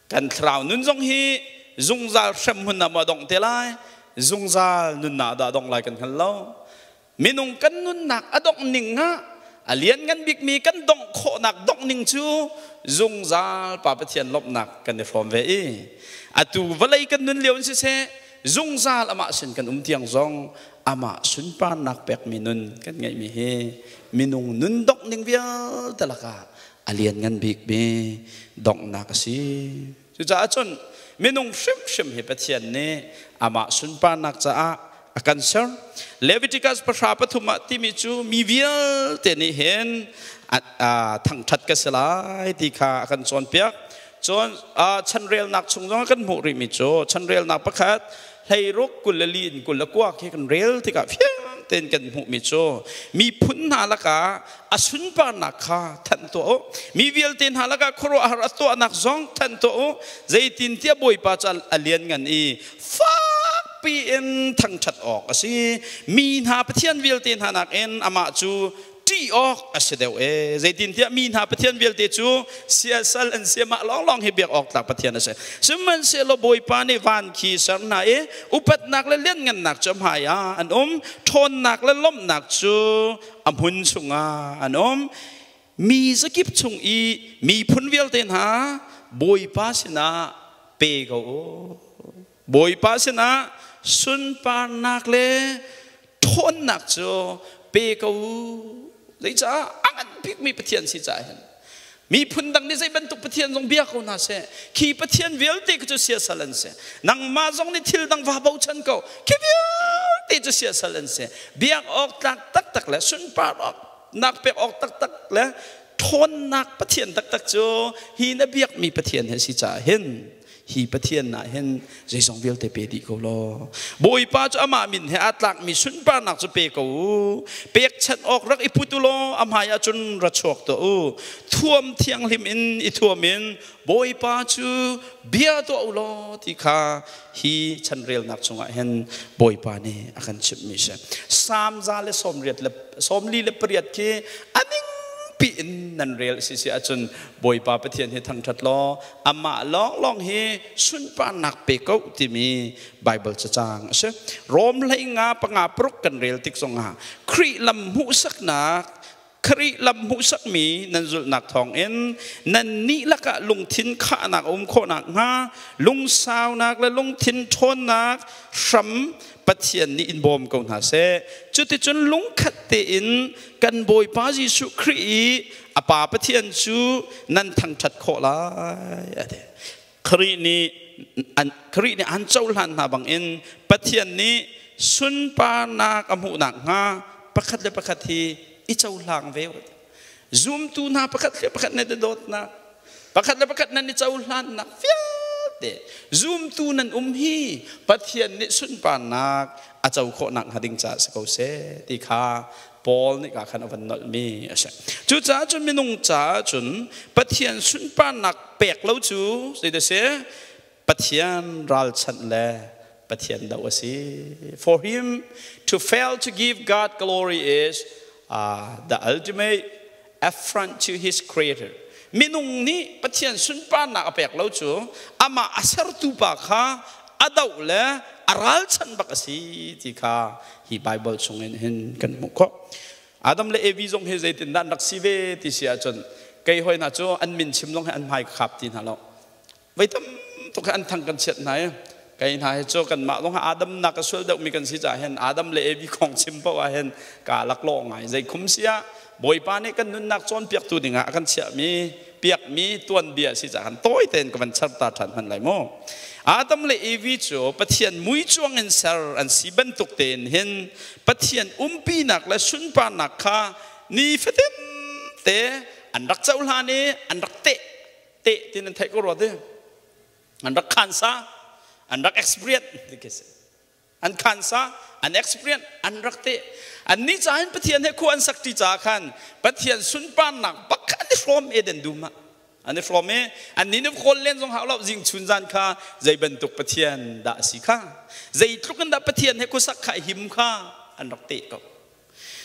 Speaker 1: Kan thlarau nun zong hi zungzal hremhmun ah maw dong te lai zungzal nunnak dah dong lai kan hngal lo. Minung kan nunnak a dongh ning ah a lianngan bikmi kan dongh khawhnak dongh ning cu zungzal Pa Pathian lawmhnak kan i hrawm ve i atu vawlei kan nun lio in siseh zungzal amah sin kan um tiang zong amah sunparnak pekmi nun kan ngeihmi hi minung nun dongh ning vialte lakah a lianngan bikmi donghnak a si. Cucaah cun minung hrimhrim hi Pathian nih amah sunparnak caah a kan ser. Leviticus 13 ah timi cu mi vialte nih hin Thangṭhat ka si lai ti kha a kan cawnpiak. Cun chanrelnak chung zong kan hmuh rihmi cu chanrelnak pakhat 16 24 in 29 khi kan rel tikah fiang tein kan hmuhmi cu miphun hna lakah a sunparnak kha thanh tuah u, mi vialte hna lakah khuaruahhar a tuahnak zong thanh tuah u, zeitintiah Bawipa cu a lianngan i fakpi in thangṭhat awk a si, mi hna pathian vialte hna nakin amah cu ṭih awk a si deuh e. Zeitintiah mi hna pathian vialte cu siasal an si, mah lawnglawng hi biak awk tlak pathian a si. Sihmanhsehlaw Bawipa nih van khi ser hna i upatnak le lianngannak cu a hmai ah an um, ṭhawnnak le lawmhnak cu a hmun chungah an um. Mi zakip chung i miphun vialte hna, Bawipa sinah pe ko u. Bawipa sinah sunparnak le ṭhawnnak cu pe ko u. Zeicah a ngan bikmi Pathian si caah hin miphun dang nih zei bantuk pathian zong bia ko hna seh, khi pathian vialte cu siasal an si. Nangmah zong nih thil dang va bochan ko, khi vialte cu siasal an si. Biak awk tlak taktak le sunpar awk nak pek awk taktak le ṭhawnnak Pathian taktak cu hi na biakmi Pathian he si caah hin hi Pathian ah hin zeizong vialte pe dih ko law, Bawipa cu amah min he aa tlakmi sunparnak cu pe ko u. Pekchanh awk rak i put u law a hmai ah cun ra chuak tuah u. Thuam thianghlim in i thuam in Bawipa cu bia tuah u law ti kha hi chanrelnak chungah hin Bawipa nih a kan chimhmi si. Salm 138 khi a ning piin nan rel si si ahcun Bawipa Pathian hi thangṭhat law amah lawnglawng hi sunparnak pe ko timi Bible cacang a si. Rom 15 5 6 kan rel tik zongah Khrih lam hmuhsaknak, Khrih lam hmuhsakmi nan zulhnak thawngin nan nih lakah lungthin khahnak a um khawh nakhnga lungsaunak le lungthin ṭhawnnak hram Pathian nih in bawm ko hna seh. Cuticun lungkhat tein kan Bawipa Jesuh Khrih i a Pa Pathian cu nan thangṭhat khawh lai, a ti. Khrih nih an Khrih nih an cohlan hna bangin Pathian nih sunparnak a hmuh nakhnga pakhat le pakhat hi i cohlang ve u. Zumtu hna pakhat le pakhat nan i dawtnak, pakhat le pakhat nan i cohlannak vialte zumtu nan um hi Pathian nih sunparnak a co khawh nakhnga ding caah si ko seh ti kha Paul nih ka khan a van nolhmi a si. Cucaah cun minung caah cun Pathian sunparnak pek lo cu zeidah si? Pathian ralchanh le Pathian doh a si. For him to fail to give God glory is the ultimate affront to his creator. Minung nih Pathian sunparnak a pek lo cu amah a sertu pa kha a doh le a ralchanh bak a si ti kha hi Bible chungin hin kan hmuh khawh. Adam le Evi zong hi zeitindah an rak si ve ti si ahcun kei hoi hna cu an min chim zong hi an hmai ka khap ti hna lo. Voi tam tuk an thang kan chiat hna i kei hna hi cu kanmah zong Adam nak a sual deuhmi kan si caah hin Adam le Evi kong chim paoh ah hin kaa laklawh ngai. Zei khum si ah Bawipa nih kan nunnak cawnpiaktu dingah a kan chiahmi piakmi tuanbia si caah khan tawi tein ka van char ta ṭhan hmanh lai mu. Adam le Evi cu Pathian mui cuang in ser an si bantuk tein hin Pathian umpinak le sunparnak kha nifatin te an rak cohlan i an rak teh teh ti nan theih ko rua ti. An rak khansa, an rak experience ti khi si. An khansa, an experience, an rak teh. Annih caah hin Pathian he khua an sak ṭi caah khan Pathian sunparnak bak kha an i hrawm Eden dum ah an i hrawm i annih nih kawl len zong hau lo, zing chun zan kha zei bantuk Pathian dah a si kha, zeitluk in dah Pathian he khuasak kha a him kha an rak teh ko.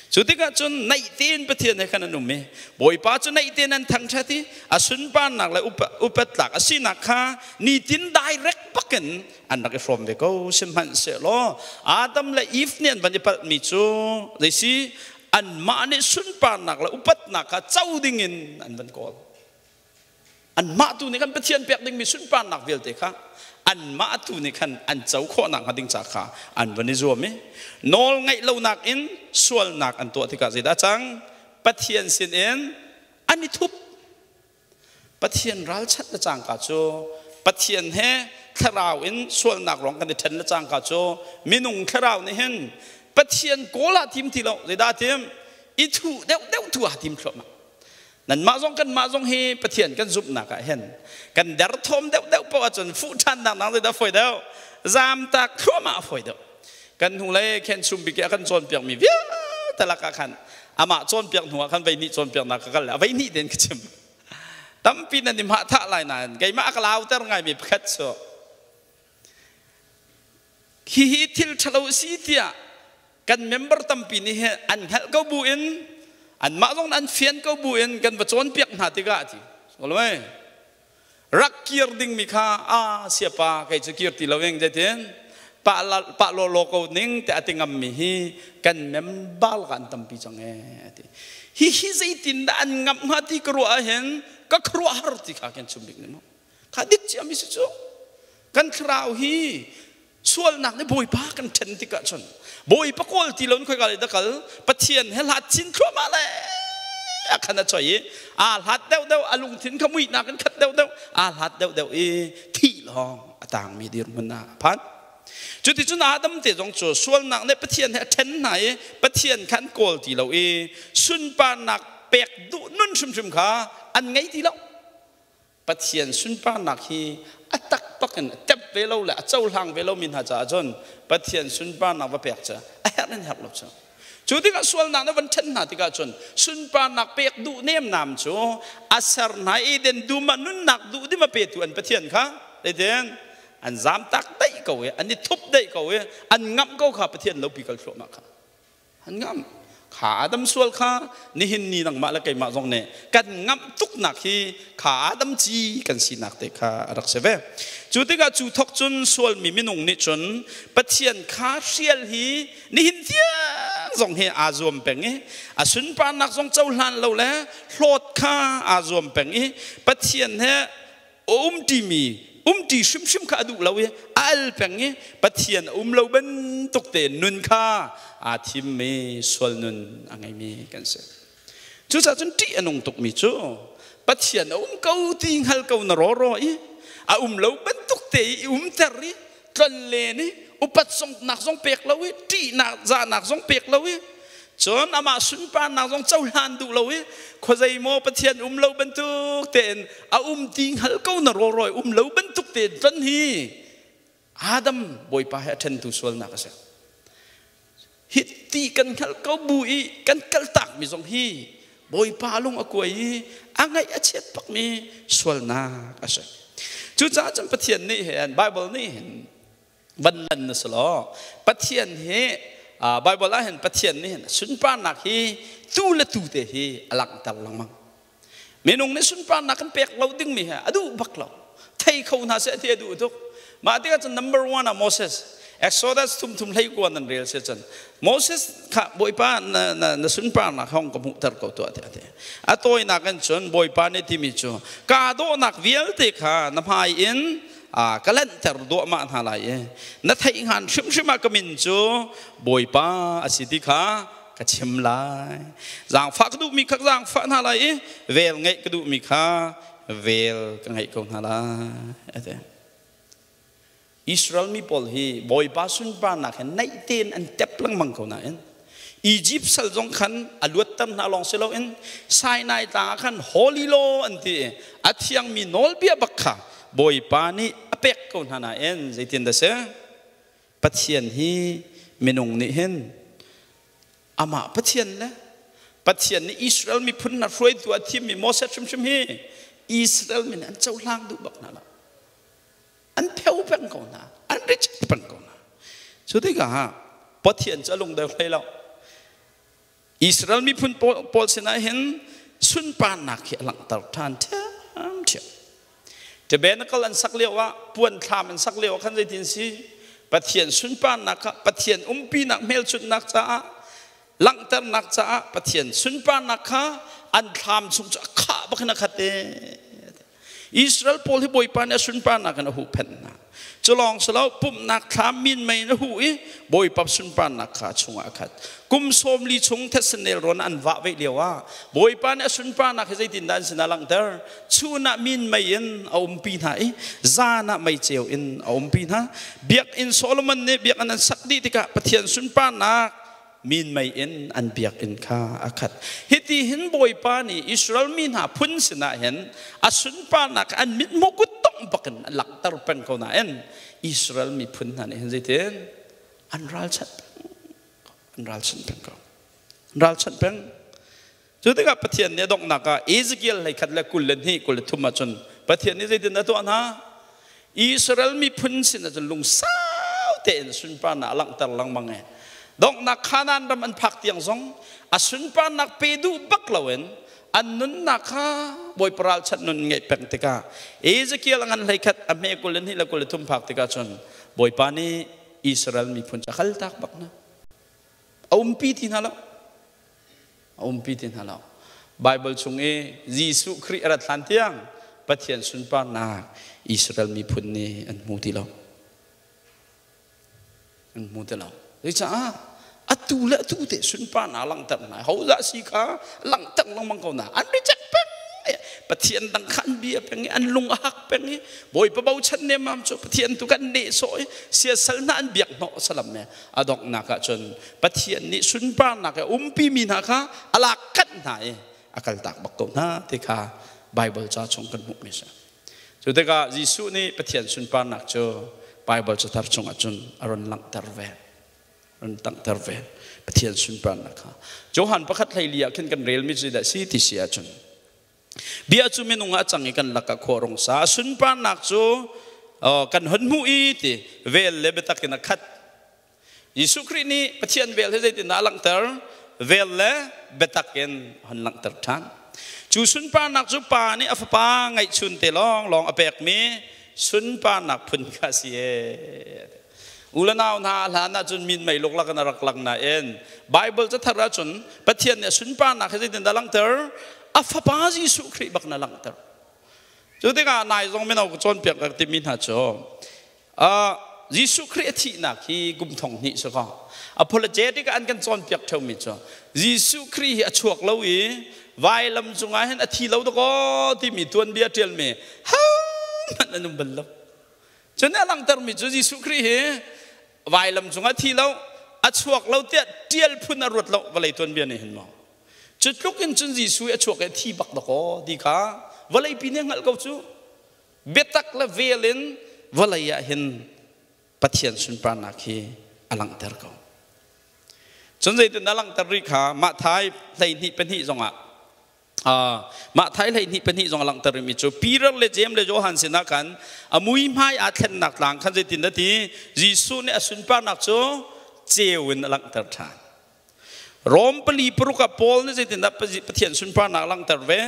Speaker 1: Cu tikah cun naih tein Pathian he khan an um i Bawipa cu naih tein an thangṭhat i a sunparnak le upat tlak a sinak kha nitin direct bakin an rak i hrawm ve ko. Sihmanhsehlaw Adam le Eve nih an van i palhmi cu zeisi? Anmah nih sunparnak le upatnak kha co dingin an van kawl. Anmah tu nih khan Pathian pek dingmi sunparnak vialte kha anmah tu nih khan an co khawh nakhnga ding ca kha an van i zuam i nawl ngaih lonak in sualnak an tuah tikah zeidah cang? Pathian sinin an i thup. Pathian ralchanh le cangka cu Pathian he thlarau in sualnak rong kan i ṭhen le cangka cu minung thlarau nih hin Pathian kawl ah tim ti lo. Zeidah tim? I thuh deuh deuh tu ah tim thluahmah. Nanmah zong kanmah zong hi Pathian kan zumhnak ah hin kan derthawm deuhdeuh paoh ahcun fuh ṭhan nak nang zeidah fawi deuh? Zamtak thluahmah a fawi deuh. Kan hnulei khen chum bik i a kan cawnpiakmi vialte lakah khan amah cawnpiak hnu ah khan vei hnih cawnpiaknak ka kal le a vei hnih tein ka chim. Tampi nan i hmah thah lai nain keimah a ka lauter ngaimi pakhat cu hihi thil ṭhalo a si tiah kan member tampi nih hin an hngalh ko bu in, anmah zong an fian ko bu in kan va cawnpiak hna tikah ti mei rak kir dingmi kha, "A siapa, kei cu kir ti lo ing," zeitin pah pah law law ko ning te ati ngammi hi kan member ka an tampi cang e ati. Hi hi zeitin dah an ngamh hnga ti ka ruah ahhin ka khuaruahhar ti kha kan chim bik ni mu. Kha dik cia mi si cu. Kan thlarau hi sualnak nih Bawipa kan ṭhen tikah cun Bawipa kawl ti lo in khoika lei dah kal? Pathian he hlat chin thluahmah le a khan a choi i aa hlat deuhdeuh, a lungthin kha muihnak in khat deuhdeuh, aa hlat deuhdeuh i thih lawng a tangmi dirhmun ah a phan. Cuticun Adam te zong cu sualnak nih Pathian he a ṭhen hna i Pathian kha an kawl ti lo i sunparnak pek duh nun hrimhrim kha an ngei ti lo. Pathian sunparnak hi a taktak in a tep ve lo le a cohlang ve lomi hna caah cun Pathian sunparnak va pek cu a herh in herh lo cu. Cu tikah sualnak na van ṭhen hna tikah cun sunparnak pek duh nemnam cu a ser hna Eden dum ah nunnak duh dim a petu an Pathian kha zeitin an zamtak daih ko i an i thup daih ko i an ngamh ko kha. Pathian lopi kal thluahmah kha an ngamh kha. Adam sual kha nihin ni nangmah le keimah zong nih kan ngamh tuknak hi kha Adam ci kan sinak te kha a rak si ve. Cu tikah cu thok cun sualmi minung nih cun Pathian kha hrial hi nihin tiang zong hi aa zuam peng i a sunparnak zong cohlan lo le hlawt kha aa zuam peng i Pathian he umṭimi umṭi hrimhrim kha a duh lo i a al peng i Pathian a um lo bantuk te nun kha aa thimmi, sual nun a ngeimi kan si. Cucaah cun ṭih a nung tukmi cu Pathian a um ko ti hngal ko na rawraw i a um lo bantuk te i umter i tlonlen i upat nak zong pek lo i ṭihnak zahnak zong pek lo i cun amah sunparnak zong cohlan duh lo i khuazei maw Pathian um lo bantuk tein a um ti hngal ko na rawrawi um lo bantuk tein tlon hi Adam Bawipa he a ṭhentu sualnak a si. Hi ti kan hngalh ko bu i kan kaltakmi zong hi Bawipa lung a kuai i a ngaih a chiat bakmi sualnak a si. Cucaah cun Pathian nih hin, Bible nih hin van lan na si law, Pathian hi, Bible ah hin Pathian nih hin sunparnak hi tu le tu te hi a langhter lengmang. Minung nih sunparnak kan pek lo dingmi he a duh bak lo. Thei kho hna seh ti a duh tuk. Mah tikah cun number one ah Moses. Exodus thum thum hlei kuan nan rel si cun Moses kha, "Bawipa, na, na, na sunparnak hong ka hmuhter ko tuah," tiah ti. A tawinak in cun Bawipa nih timi cu, "Ka dawhnak vialte kha na hmai in ka lanhter duahmah hna lai i na theih hngan hrimhrim ah ka min cu Bawipa a si ti kha ka chim lai. Zaangfah ka duhmi kha ka zaangfah hna lai i vel ngeih ka duhmi kha vel ka ngeih ko hna lai," a ti. Israel mi pawl hi Bawipa sunparnak he naih tein an tep lengmang ko nain Egypt sal zong khan a luatter hna lawng si loin Sinai tlang ah khan holy law an ti i a thiangmi nawlbia bak kha Bawipa nih a pek ko hna nain zeitin dah si? Pathian hi minung nih hin amah Pathian le Pathian nih Israel miphun hna hruaitu a thimmi Moses hrimhrim hi Israel mi nih an cohlang duh bak hna lo. An pheu peng ko hna, an reject peng ko hna. Cu tikah Pathian cu a lungdeu hlei lo. Israel miphun pawl sinah hin sunparnak hi a langhter ṭhan ṭhiamṭhiam. Tabernacle an sak lio ah, puan thlam an sak lio ah khan zeitin si? Pathian sunparnak kha, Pathian umpinak hmelchunhnak caah, langhternak caah Pathian sunparnak kha an thlam chung cu a khah bak in a khat e. Israel pawl hi Bawipa nih a sunparnak in a huhphenh hna. Cu lawng si lo, pumhnak thlam minmei in a huh i Bawipa sunparnak kha chungah a khat. Kum 40 chung thetse nelrawn an vah ve lio ah Bawipa nih a sunparnak hi zeitindah an sinah langhter? Chun ah minmei in a umpi hna i zan ah meiceu in a umpi hna. Biakinn Solomon nih biakinn an sak dih tikah Pathian sunparnak Minmei in an biakinn kha a khat. Hiti hin Bawipa nih Israel mi hna phun sinah hin a sunparnak an mithmuh kuttongh bakin a langhter peng ko nain Israel miphun hna nih hin zeitin an ralchanh peng an ralchanh peng ko. An ralchanh peng. Cu tikah Pathian nih a donghnak ah Ezekiel 21 le 22 23 ahcun Pathian nih zeitin a tuah hna? Israel miphun sin ahcun lungsau tein sunparnak a langhter lengmang i donghnak Kanaan ram an phak tiang zong a sunparnak pe duh bak loin an nunnak kha Bawipa ralchanh nun ngeih peng tikah Ezekiel a ngan 21 a hme 22 le 23 phak tikah cun Bawipa nih Israel miphun cu a kaltak bak hna. A umpi ti hna lo. A umpi ti hna lo. Bible chung i Jesuh Khrih a rat hlan tiang Pathian sunparnak Israel miphun nih an hmu ti lo. An hmu ti lo. Zeicah? Atu le atu te sunparnak langhter hna. Hodah si kha langhter lengmang ko na. An reject peng. Pathian dang kha an bia peng i an lung a hak peng i Bawipa bochan nemam cu Pathian tu kan nehsawh i siasal hna an biak hnawh salam me a donghnak ah cun Pathian nih sunparnak a umpimi hna kha a lak kanh hna i a kaltak bak ko hna ti kha Bible ca chung kan hmuhmi a si. Cu tikah Jesuh nih Pathian sunparnak cu Bible cathar chungah cun a ron langhter ve. Ron langhter ve. Pathian sunparnak kha. Johan 1:14 ah khin kan relmi cu dah si ti si ahcun bia cu minung ah cang i kan lakah khua rung sa sunparnak cu kan hon hmuh i ti vel le biatak in a khat. Jesuh Khrih nih Pathian vel hi zeitindah a langhter? Vel le biatak in hon langhter ṭhan. Cu sunparnak cu Pa nih a Fapa ngeihchun te lawnglawng a pekmi sunparnak phun kha a si ee. U le nau hna, hlan ahcun minmei luklak in a rak lang nain Bible cathar ahcun Pathian nih a sunparnak hi zeitindah a langhter? A Fapa Jesuh Khrih bak in a langhter. Cu tikah nai zong mino ka cawnpiak ka timi hna cu Jesuh Khrih a thihnak hi kum thong hnih si kaw apologetic an kan cawnpiak ṭheumi cu Jesuh Khrih hi a chuak lo i vailam cungah hin a thi lo dakaw timi tuanbia ṭialmi hohmanh an um bal lo. Cun a langhtermi cu Jesuh Khrih hi vailam cungah thi lo, a chuak lo tiah ṭial phun a ruat lo vawlei tuanbia nih hin maw. Cu tluk in cun Jesuh hi a chuak i a thi bak dakaw ti kha vawleipi nih a hngalh ko cu. Biatak le vel in vawlei ah hin Pathian sunparnak hi a langhter ko. Cun zeitin a langhter rih kha Matthai 22:2 zongah Matthai 22:2 zong a langhter rihmi cu Peter le Jeim le Johan sinah khan a muihmai aa thlennak tlang khan zeitin a ti? Jesuh nih a sunparnak cu ceu in a langhter ṭhan. Rom 4:6 ah Paul nih zeitindah Pathian sunparnak a langhter ve?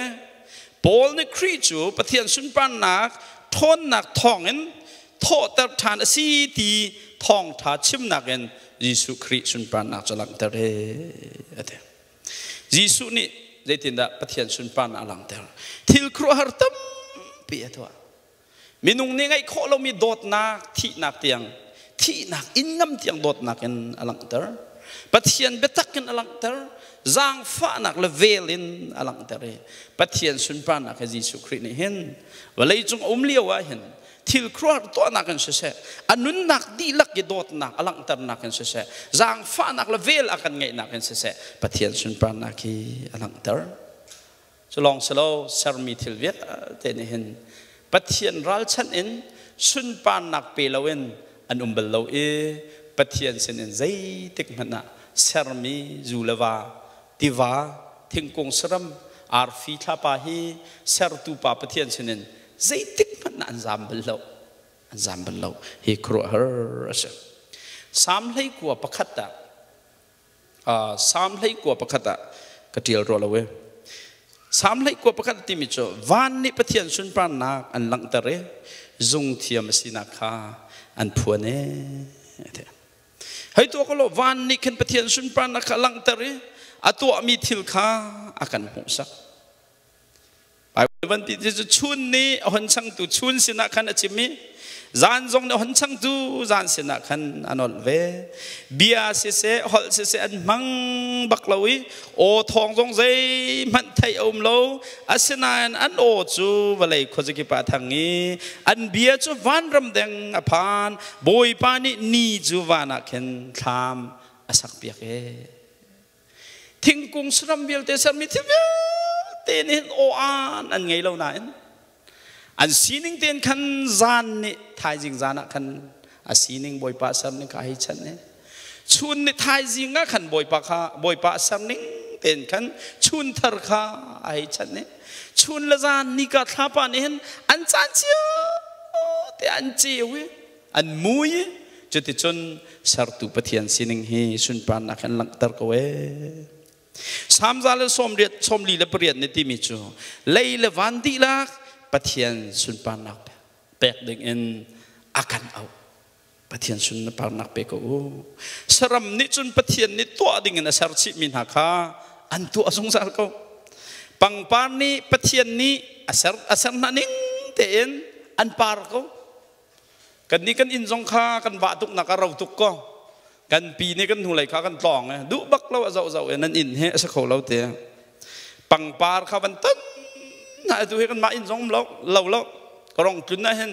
Speaker 1: Paul nih Khrih cu Pathian sunparnak ṭhawnnak thawngin thawhter ṭhan a si ti thawngṭha chimnak in Jesuh Khrih sunparnak cu langhter he a ti. Jesuh nih zeitindah Pathian sunparnak a langhter? Thil khuaruahhar tampi a tuah. Minung nih ngeih khawh lomi dawtnak, thihnak tiang, thihnak in ngam tiang dawtnak in a langhter. Pathian biatak in a langhter, zaangfahnak le vel in a langhter i Pathian sunparnak he Jesuh Khrih nih hin vawleicung a um lio ah hin thil khuaruahhar tuahnak in siseh, a nunnak dihlak i dawtnak a langhternak in siseh, zaangfahnak le vel a kan ngeihnak in siseh, Pathian sunparnak hi a langhter. Cu lawng si lo, sermi thil vialte nih hin Pathian ralchanh in sunparnak pe loin an um bal lo i Pathian sinin zeitik hmanh ah sermi zu le va, tiva, thingkung saram, arfi thlapa hi sertu pa Pathian sinin zeitik hmanh ah an zam bal lo. An zam bal lo. Hi khuaruahhar a si. Salm 21 ah Salm 21 ah ka ṭial rua lo e. Salm 21 timi cu van nih Pathian sunparnak an langhter i zungthiam a sinak kha an phuan e. Hei tuah ko law van nih khin Pathian sunparnak kha langhter i a tuahmi thil kha a kan hmuhsak. Bible van ti cu chun nih a hon changtu chun sinah khan a chim i zan zong nih a hon changtu zan sinah khan a nolh ve. Bia siseh holh siseh an hmang bak lo i aw thawng zong zeihmanh theih a um lo. Asinain an aw cu vawlei khuazakip ah a thang i an bia cu vanram deng a phan. Bawipa nih ni cu van ah khin thlam a sakpiak e. Thingkung saram vialte sermi thil vialte nih hin aw-aan an ngei lo nain an sining tein khan zan nih thaizing zan ah khan a sining Bawipa ser ning kha hei chanh i chun nih thaizing ah khan Bawipa kha Bawipa a ser ning tein khan chun thar kha a hei chanh i chun le zan nika thlapa nih hin an caan cio te an ceu i an mui i cuticun sertu Pathian sining hi sunparnak an langhter ko ee. Salm 138 nih timi cu lei le van dihlak Pathian sunparnak pek ding in a kan auh. Pathian sunparnak pe ko u. Saram nih cun Pathian nih tuah ding in a ser chihmi hna kha an tuah zungzal ko. Pangpar nih Pathian nih a ser hna ning tein an par ko. Kannih kan inn zong kha kan vah tuknak a ro tuk ko. Kan pi nih kan hnulei kha kan tlawng e duh bak lo a zoh zoh e nan inn he a si kho lo te. Pangpar kha van ton na tu hi kan mah inn zong um lo lo lo ka rong tlun ah hin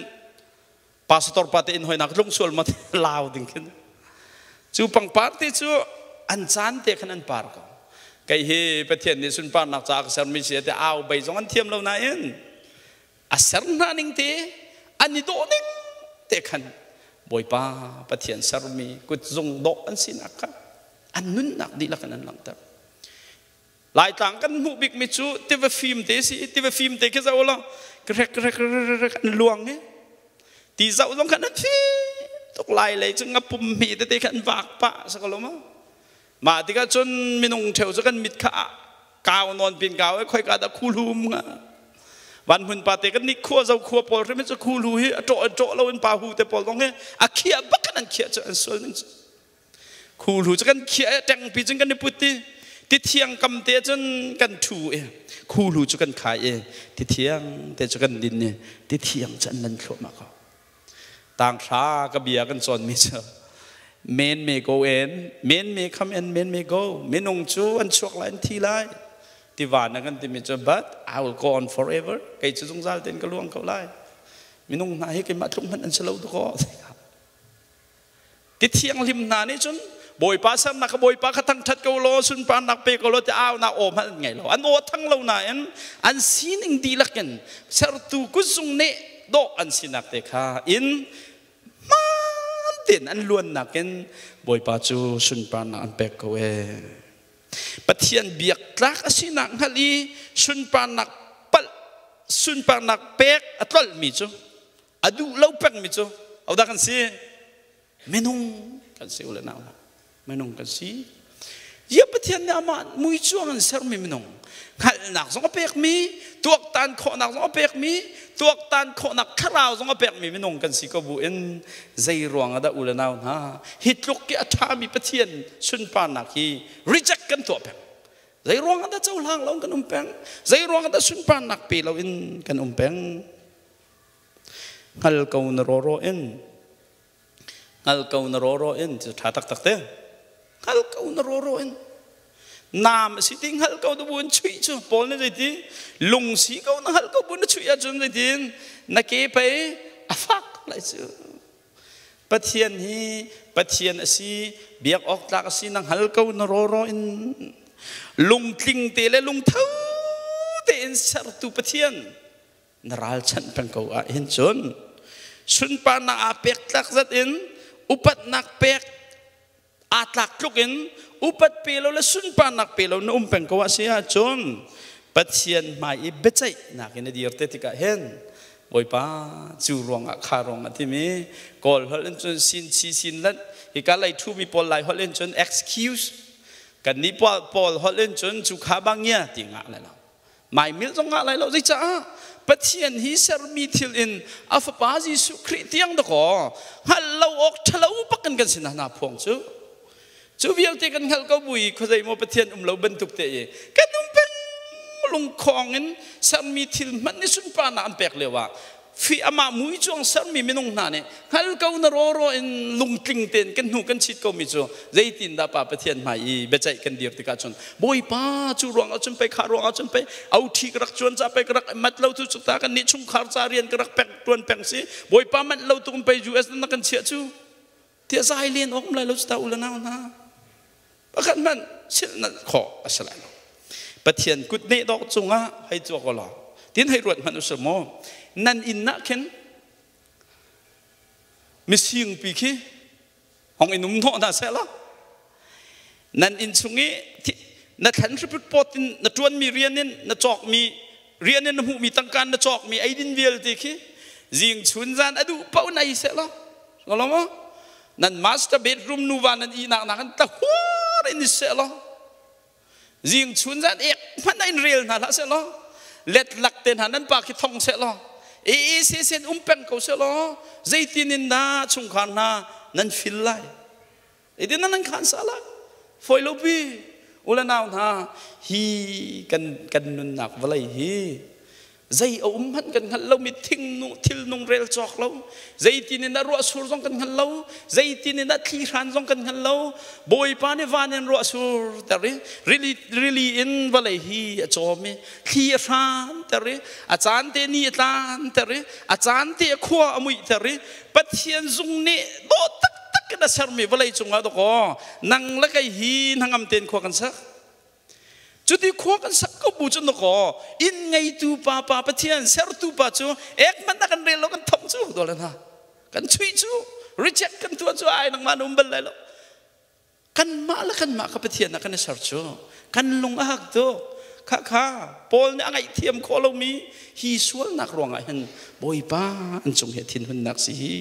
Speaker 1: pastor pa te inn hoi nak tlung sual ma lau ding khin. Cu pangpar te cu an caan te khan an par ko. Kei hi Pathian nih sunparnak caah ka sermi si te au bei zong an thiam lo nain a ser hna ning te an i dawh ning te khan Bawipa Pathian sermi kutzung dawh an sinak kha an nunnak dihlak in an langhter. Laitlang kan hmuh bikmi cu tiva fim te si tiva fim te khi zoh law krek krek krek an luang i ti zoh zong khan an fim tuk lai lei cu ngapum mi tete khan an vak pah sakalo ma mah tikah cun minung ṭheu cu kan mit kha kau nawn pin kau e khoika dah khulhum nga van hmun pa te kan nih khua zo khua pawl hrim cu khulhu hi a ṭawh ṭawh lo in pa hu te pawl zong hi a khiah bak in an khiah cu an sual ning cu khulhu cu kan khiah e ṭeng pi cun kan i put ti ti thiang kam te cun kan ṭhu e khulhu cu kan khai e ti thiang te cu kan din i ti thiang cu an lan thluahmah ko Tanghra ka bia kan cawnmi cu men may go in, men may come in, men may go. Minung cu an chuak lai, an thi lai. Tiva na kan timi cu but I will go on forever. Kei cu zungzal tein ka luang ko lai. Minung hna hi keimah tluk hmanh an si lo dakaw. Ti thianghlim hna nih cun Bawipa sernak kha Bawipa kha thangṭhat ko law sunparnak pe ko law ti aunak aw hmanh an ngei lo. An aw a thang lo nain an sining dihlak in sertu kutzung nih dawh an sinak te kha in hmaan tein an luannak in Bawipa cu sunparnak an pek ko ee. Pathian biak tlak a sinak hngalh i sunparnak palh sunparnak pek a tlolhmi cu a duh lo pengmi cu hodah kan si minung kan si ule nau minung kan si ya Pathian nih amah mui cuang in sermi minung hngalhnak zong a pekmi tuaktan khawhnak zong a pekmi tuaktan khawhnak thlarau zong a pekmi minung kan si ko bu in zei ruang ah dah ule nau hna hi tluk ki a ṭhami Pathian sunparnak hi reject kan tuah peng zei ruang ah dah cohlang lo kan um peng zei ruang ah dah sunparnak pe lo in kan um peng Hngal ko na rawraw in hngal ko na rawraw in cu ṭha taktak te hngal ko na rawraw in naam a si ti hngal ko na bu in chuih cu Paul nih zeiti lung si ko na hngal ko bu na chuih ahcun zeitin na ke pei a fak lai cu Pathian hi Pathian a si biak awk tlak a si na hngal ko na rawraw in lungtling te le lungtho tein sertu Pathian na ralchanh peng ko ah hin cun sunparnak aa pek tlak zat in upatnak pek aa tlak tluk in upat pe lo le sunparnak pe lo na um peng ko ah si ahcun Pathian hmai i biaceihnak in a dir te tikah hin Bawipa cu ruangah kha ruangah timi Kawl holh in cun sin chi sin lanh hika lei thumi pawl lai holh in cun excuse kan nih pawl holh in cun cu kha bangia ti ngah lai lo Maimilh zong ngah lai lo zeicaah Pathian hi sermi thil in a fapa Jesuh Khrih tiang dakaw hngalh lo awk ṭhalo bak in kan sin hna phuang cu cu vialte kan hngalh ko bui khuazei maw Pathian um lo bantuk te i kan um peng lungkhong in sermi thil hmanh nih sunparnak an pek lio ah fi amah mui cuang sermi minung hna nih hngal ko na rawraw in lungtling tein kan hnu kan chit komi cu zeitin dah pa Pathian hmai i biaceih kan dir tikah cun Bawipa cu ruang ah cun pei kha ruang ah cun pei authi ka rak cuan ca pei ka rak mat lo tu cu ta kan nih chungkhar ca rian ka rak pek tuan peng si Bawipa manh lo tuk pei US na kan chiah cu tiah zai len awk um lai lo cu ta u le nau hna pakhat hmanh. silhnalh khawh a si lai lo. Pathian kut neh dawh cungah hei cuak law tin hei ruat hmanh usih mu. Nan inn ah khin mising pi khi hong in um hnawh hna seh law nan inn chung i na thlan hriput pawt in na ṭuanmi rian in na cawkmi rian in na hmuhmi tangka na cawkmi eidin vialte khi zing chun zan a duh paoh in ei seh law lo maw nan master bedroom nuva nan ihnak nak in tahuar in i seh law zing chun zan ek hmanh in rel hna hlah seh law let lak te hna nan pa khi thong seh law e se sen um peng ko seh law zeitin in dah chungkhar hna nan fil lai, zeitin nan khan sa lai? Foi lo pi. Ula nau hna, hi kan kan nunnak vawlei hi zei a um hmanh kan hngalh lo mi, thing nu thil nung rel cawk lo, zeitin in a ruah sur zong kan hngal lo, zeitin in a thli hran zong kan hngal lo. Bawipa nih van in ruah sur ter i rili rili in vawlei hi a cawm i thli a hran ter i a caan te ni a tlan ter i a caan te a khua a muih ter i Pathian zung nih dawh taktak in a sermi vawlei cungah dawkaw nang le kei hi hnangam tein khua kan sak. Cuti khua kan sak ko bu cun dawkaw inn ngeitu pa pa Pathian sertu pa cu ek hmanh a kan rel lo, kan thong cu dawle hna, kan chuih cu, reject kan tuah cu. Ai, nangmah na um bal lai lo. Kanmah le kanmah ka Pathian ah kan i ser cu kan lung a hak tuk. Kha kha Paul nih a ngaihthiam khawh lomi hi sualnak ruangah hin Bawipa an cung hi thinhunnak si hi.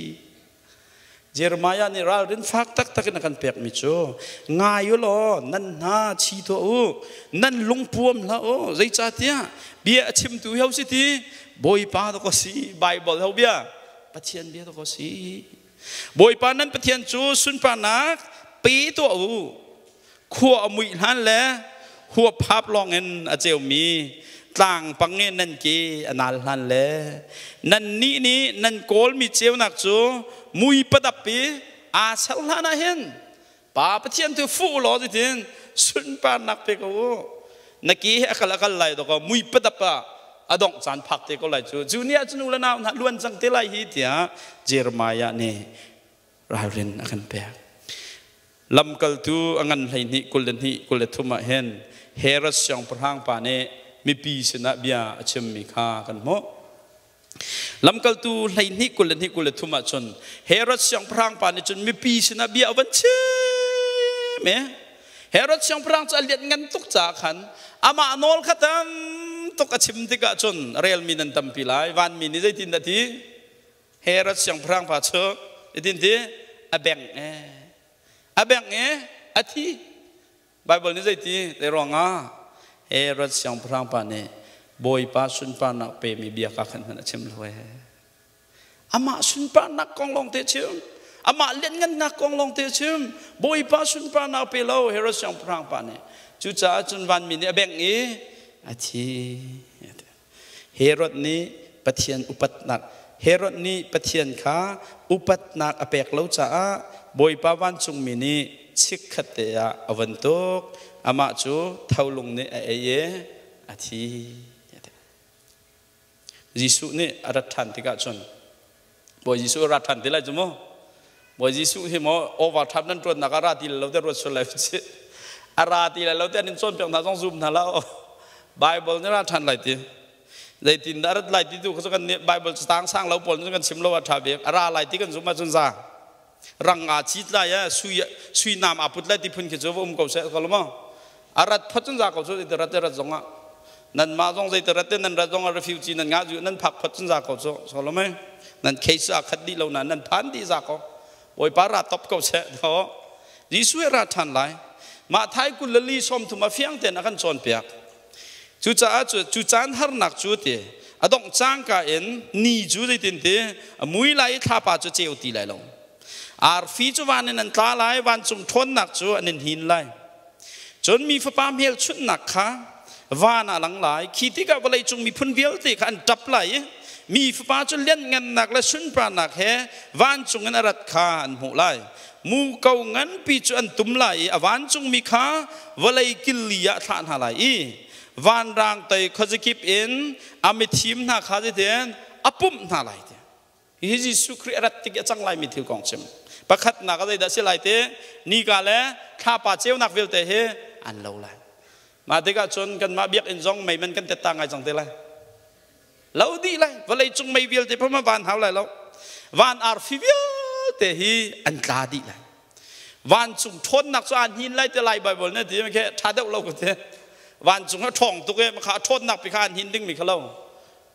Speaker 1: Jeremiah nih ralrin fak taktak in a kan pekmi cu, ngai u law nan hna chi tuah u, nan lungpuam hlah u, zeicahtiah bia a chimtu hi ho si ti? Bawipa to ko si. Bible ho bia, Pathian bia to ko si. Bawipa nan Pathian cu sunparnak pe tuah u. Khua a muih hlan le huap hap lawng in a ceumi tlang pang i nan ke a nal hlan le nan nih nih nan kawlmi ceunak cu mui padap i aa ser hlan ah hin Pa Pathian tu fuh law titin sunparnak pe ko u. Na ke he a kal a kal lai dawkaw mui padap ah a dongh caan phak te ko lai cu. Cu ni ah cun u le nau hna, luan cang te lai hi tiah Jeremiah nih ralrin a kan pek. Lamkaltu a ngan 12 22 23 ah hin Herod siangpahrang pa nih mipi sinah bia a chimmi kha kan hmuh. Lamkaltu 12 22 23 ah cun Herod siangpahrang pa nih cun mipi sinah bia a van chim i Herod siangpahrang cu a lian ngan tuk caah khan amah nawl kha tam tuk a chim tikah cun relmi nan tampi lai. Vanmi nih zeitin dah ti? Herod siangpahrang pa cu itin ti a bengh e, a bengh e, a thi. Bible nih zeiti te ruangah Herod siangpahrang pa nih Bawipa sunparnak pemi bia ka khan hmanh a chim lo e. Amah sunparnak kong lawng te chim, amah lianngannak kong lawng te chim, Bawipa sunparnak pe lo Herod siangpahrang pa nih. Cucaah cun vanmi nih a bengh i a thi. Herod nih Pathian upatnak Herod nih Pathian kha upatnak a pek lo caah Bawipa vancungmi nih chikkhat te ah a von tuk. Amah cu tholung nih a ei i a thi. Jesuh nih a rat ṭhan tikah cun, Bawi Jesuh a ra ṭhan ti lai cu mu. Bawi Jesuh hi maw overtime nan ṭuannak ah ra ti lo te ruat sual lai si. A ra ti lai lo te an in cawnpiak hna zong zum hna la. Bible nih ra ṭhan lai ti. Zeitin dah rat lai ti tu kha kan nih Bible tang sang lo pawl kan chim lo a ṭha bik. A ra lai ti kan zum ahcun za. Rang aa cit lai a sui sui nam aa put lai ti phun khi cu va um ko seh ko lo maw. A rat phot cun za ko cu rat rat zong ah nan mah zong zei rat te nan rat zong ah refugee nan ngah nan phak phot cun za ko cu so lo mei. Nan case a khat dih lo na nan phan dih za ko. Bawipa ra top ko seh tho. Jesuh ra ṭhan lai. Mah thai 24 30 a fiang tein a kan cawnpiak. Cucaah cu cu caan harnak cu ti a dongh cangka in ni cu zeitin ti a mui lai i thlapa cu ceu ti lai lo. Arfi cu van in an tla lai, vancung ṭhawnnak cu an in hin lai. Cun mi Fapa hmelchunhnak kha van ah lang lai. Khi tikah vawleicung miphun vialte kha an ṭap lai i mi Fapa cu lianhngannak le sunparnak he vancung in a rat kha an hmuh lai. Muko nganpi cu an tum lai i a vancungmi kha vawlei killi ah thlah hna lai i vanrang toi khuazakip in a mithim hna kha zeitin a pumh hna lai ti. Hi Jesuh Khrih a rat tik i a cang laimi thil kong chim. Pakhatnak ah zeidah si lai ti? Nika le thlapa ceunak vialte hi An lo lai. Mah tikah cun kanmah biakinn zong mei man kan tet ta ngai cang te lai. Lo dih lai. Vawlei cung mei vialte phama van hau lai lo. Van arfi vialte hi an tla dih lai. Vancung ṭhawnnak cu aan hin lai te lai Bible na ti khe ṭha deuh lo ko te. Vancung a ṭhawng tuk e kha ṭhawnnak pi kha an hin ding mi kha lo.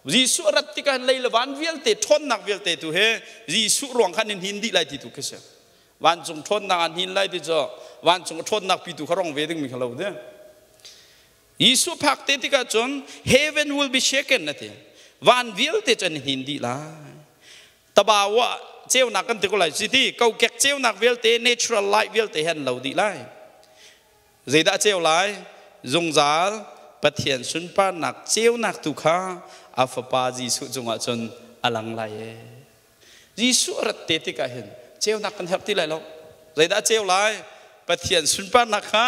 Speaker 1: Jesuh rat tikah lei le van vialte ṭhawnnak vialte tu he Jesuh ruang khan in hin dih lai ti tu khi si. Vancung ṭhawnnak an hin lai ti cu vancung a ṭhawnnak pitu kha rong ve dingmi kha lo ti. Jesuh phak te tikah cun heaven will be shaken na ti. Van vialte cu an hin dih lai. Tabawa ceunak kan ti ko lai si ti kokek ceunak vialte natural light vialte he an lo dih lai. Zeidah ceu lai? Zungzal Pathian sunparnak ceunak tu kha a fapa Jesuh cungah cun a lang lai ee. Jesuh a rat te tikah hin ceunak kan herh ti lai lo. Zeidah a ceu lai? Pathian sunparnak kha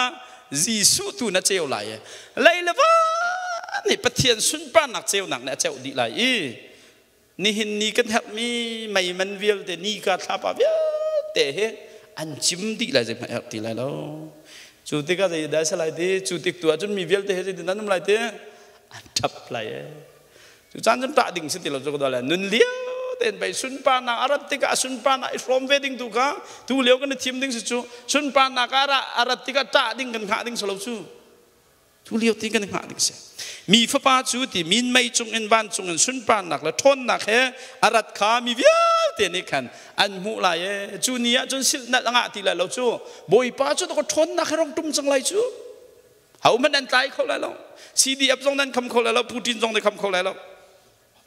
Speaker 1: Jesuh tu na ceu lai. Lei le van nih Pathian sunparnak ceunak nih a ceuh dih lai i nihin ni kan herhmi mei man vialte nika thlapa vialte hi an cim dih lai zeihmanh herh ti lai lo. Cu tikah zeidah a si lai ti? Cu tik tu ah cun mi vialte he zeitin an um lai ti? An ṭap lai ee. Cu caan cun ṭah ding si ti lo cu ka le nun lio tein pei sunparnak a rat tikah a sunparnak i hrawm ve ding tu kha tu lio kan i thim ding si cu sunparnak a rat tikah ṭah ding kan hngah ding si lo cu tu lio ti kan hngah ding si. Mi fapa cu ti minmei cung in vancung in sunparnak le ṭhawnnak he a rat kha mi vialte nih khan an hmuh lai e. Cu ni ah cun silhnalh a ngah ti lai lo cu. Bawipa cu ka ṭhawnnak he rong ṭum cang lai cu. Hohmanh nan tlai kho lai lo. CDF zong nan kham kho lai lo. Putin zong nan kham kho lai lo.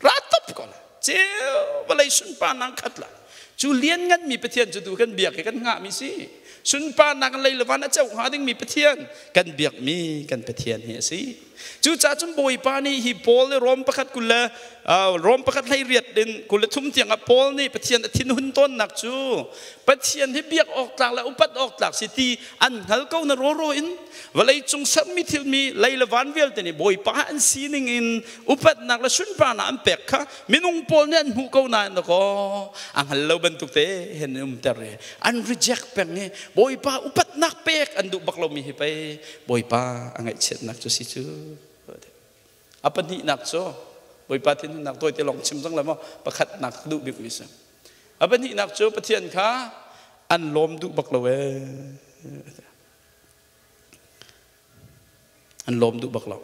Speaker 1: Ra top ko lai. Ceu vawlei sunparnak khat la. Cu lianngan mi Pathian cu tu kan biak i kan hngah mi si. Sunparnak lei le van a ceuh hnga ding mi Pathian kan biak mi kan Pathian hi a si. Cucaah cun Bawipa nih hi Paul le Rom pakhat kul le Rom pakhat hlei riat in 23 tiang ah Paul nih Pathian a thinhun tawnnak cu Pathian hi biak awk tlak le upat awk tlak si ti an hngal ko na rawraw in vawlei cung sermi thilmi lei le van vialte nih Bawipa an sining in upatnak le sunparnak an pek kha minung pawl nih an hmuh ko nain dakaw a hngal lo bantuk te hen an umter i an reject peng i Bawipa upatnak pek an duh bak lomi hi pei Bawipa a ngaihchiatnak cu si cu. A pahnihnak cu Bawipa thinhunnak tawite lawng chim cang le maw pakhatnak duh bikmi si. A pahnihnak cu Pathian kha an lawm duh bak lo ee. An lawm duh bak lo.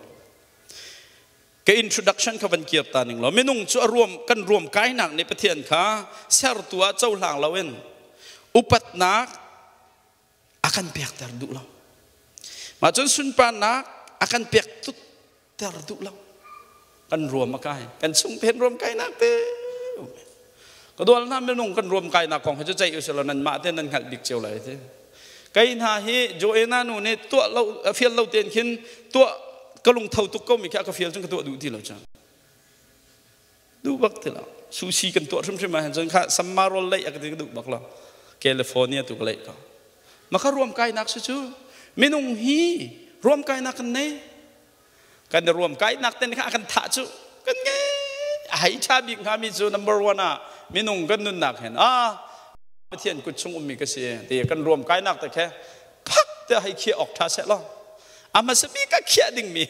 Speaker 1: Ka introduction kha van kir ta ning law minung cu a ruam kan ruam kainak nih Pathian kha sertu ah cohlang loin upatnak a kan pekter duh lo. Mah cun sunparnak a kan pek ter duh lo. Kan ruam a kai. Kan chung ten ruam kainak te. Ka dual hna minung kan ruam kainak kong hi cu ceih usih law nan mah te nan hngalh bik cio lai ti. Kei hna hi Joanna nu nih tuah lo fial lo tein khin tuah ka lungtho tuk ko mi khi a ka fial cun ka tuah duh ti lo cang. Duh bak ti lo. Sushi kan tuah hrimhrim ah hin cun kha samma rawl leih a ka ti ka duh bak lo. California tu ka leih ko. Maka ruam kainak si cu minung hi ruam kainak kan nei. Kan ruam kainak ten kha a kan thah cu kan ngei. A hei ṭha bik hnga mi cu number one ah minung kan nunnak hin ah Pathian kut chung ummi ka si ti kan ruam kainak te khe phak te hei khiah awk ṭha seh law a hmasa bik a khiah dingmi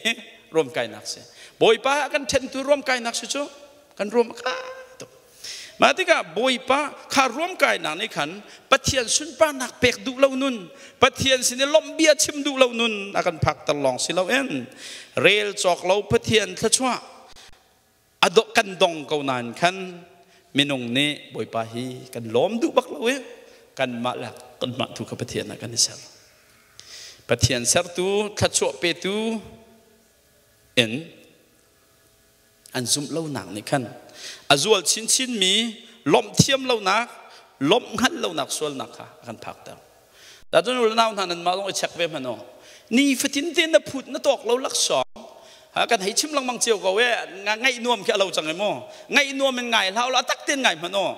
Speaker 1: ruam kainak si. Bawipa a kan ṭhentu ruam kainak si cu kan ruam a kai tuk. Mah tikah Bawipa kha ruam kainak nih khan Pathian sunparnak pek duh lo nun, Pathian sin i lawmh bia chim duh lo nun a kan phakter lawng si loin rel cawk lo Pathian thluachuah a kan dong ko nain khan minung nih Bawipa hi kan lawm duh bak lo i kanmah le kanmah tu kha Pathian ah kan i ser. Pathian sertu, thluachuah petu in an zumh lonak nih khan a zual chinchinmi lawmh thiam lonak, lawmh hngalh lonak sualnak kha a kan phakter. Cun u le nau hna nanmah zong i check ve hmanh u. Nifatin te na phut na tawk lo laksawng ha kan hei chim lengmang cio ko e ngaih nuam khi a lo cang e mu. Ngaih nuam in ngai hlah u la tak tein ngai hmanh u.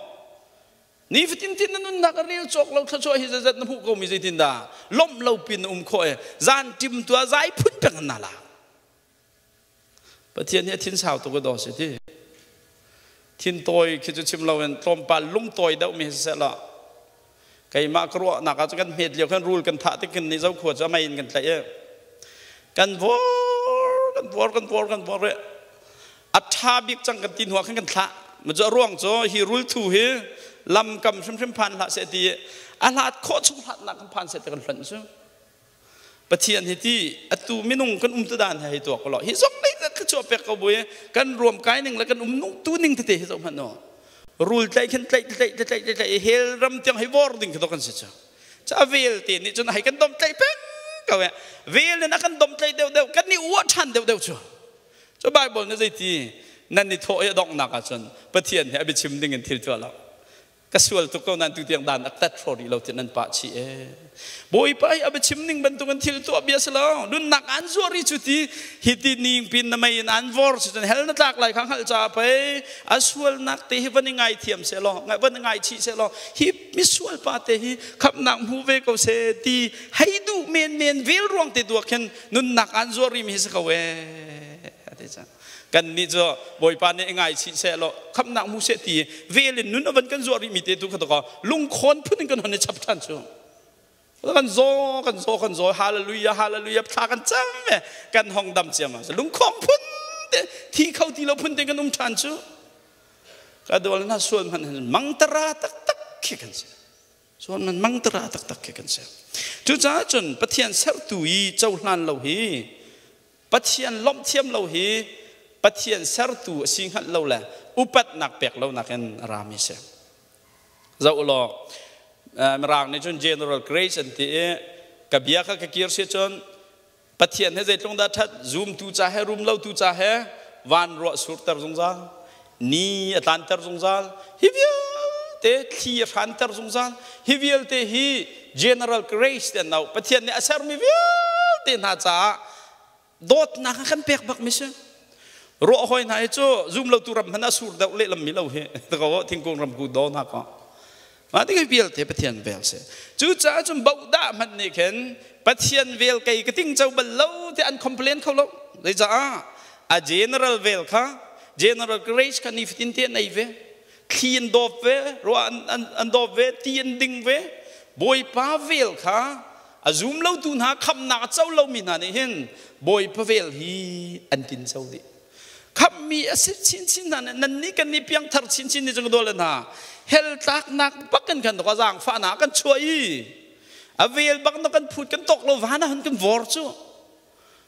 Speaker 1: Nifatin tin na nunnak a rel cawk lo thluachuah hi zeizat na hmuh ko mi zeitin dah lawmh lo pin na um khawh e zan tim tu ah zai phun peng na la. Pathian hi a thin sau tuk a daw si ti. Thin tawi khi cu chim loin tlawmpal lungtawi deuh mi siseh law keimah ka ruahnak ah cu kan hmet lio khan rul kan thah tik khin ni zokhua cu a mei in kan tlaih i. Kan vor, kan vor, kan vor, kan vor re. A ṭha bik cang kan ti hnu ah khan kan thlah. Ma cu a ruang cu hi rulthu hi lamkam hrimhrim phan hlah seh ti a hlat khawh chung hlatnak kan phan seh ti kan hlonh cu. Pathian hi ti atu minung kan um tu dan he hei tuak ko law hi zong nei ka chuah pek ko bu kan ruam kai ning le kan um nung tu ning tete hi zoh hmanh no rul tlaih khin tlaih tlaih tlaih tlaih tlaih hel ram tiang hei vor ding khi to kan si cu cha vel te nih cun hei kan dom tlaih peng ko e vel in a kan dom tlaih deuh deuh kan ni uah ṭhan deuh deuh cu cu Bible nih zeiti nan ni thawh i a donghnak ahcun Pathian he a biachim ding in thil tuah lo ka sual tuk ko nan tu tiang dan ak tat hraw rih lo ti nan pah chih e bawipa hi a biachim ning bantuk in thil tuah bia si lo nunnak an zuar i cu ti hi ti ning pin na mei in an vor si cun hell na tlak lai kha hngalh ca pei a sualnak te hi van i ngai thiam se law van i ngai chih se law hi misual pa te hi khamnak hmu ve ko se ti hei duh men men vel ruang te duak khin nunnak an zuar ri mi hi si ko e ati cang kan nih cu bawipa nih ngaichih seh law khamnak hmu seh ti vel in nun a van kan zuah rih mi te tu kha to lungkhawn phun in kan hon i chap ṭhan cu kan zaw kan zaw kan zaw hallelujah hallelujah thla kan cam ve kan hong dam ciam ah lungkhong phun te thi kho ti lo phun te kan um ṭhan cu ka dawl na sual hman mangtara taktak khi kan si Cun man mangtara taktak khi kan si. Cucaah cun Pathian sertu i cohlan lo hi Pathian lawmh thiam lo hi Pathian sertu a si hngalh lo le upatnak pek lo nakin a rami si. Zoh law Mirang nih cun General Grace an ti i ka bia kha ka kir si cun Pathian he zeitlung dah ṭhat zumtu ca he rum lotu ca he van ruah surter zungzal ni a tlanter zungzal hi vialte thli a hranter zungzal hi vialte hi general grace te an auh Pathian nih a sermi vialte hna caah dawtnak a kan pek bak mi si ruah hoi hna hi cu zum lotu ram hmanh a sur deuh lehlam mi lo hi ko thingkung ram ku do hna ko Mah tik vialte Pathian vel si. Cucaah cun bohdah hmanh nih khin Pathian vel kei ka ting co bal lo ti an complain kho lo. Zeicah a general vel kha general grace kha nifatin te an ei ve. Thli an dawp ve, ruah an dawp ve, ti an ding ve. Bawipa vel kha a zum lotu hna khamnak a co lomi hna nih hin Bawipa vel hi an tin co dih. Khamhmi a si chinchin hna nan nih kan nih piangthar chinchin ni cung dawle hna hell tlaknak bak kan kan ka zaangfahnak kan chuah i a vel bak na kan phut kan tok lo van ah kan vor cu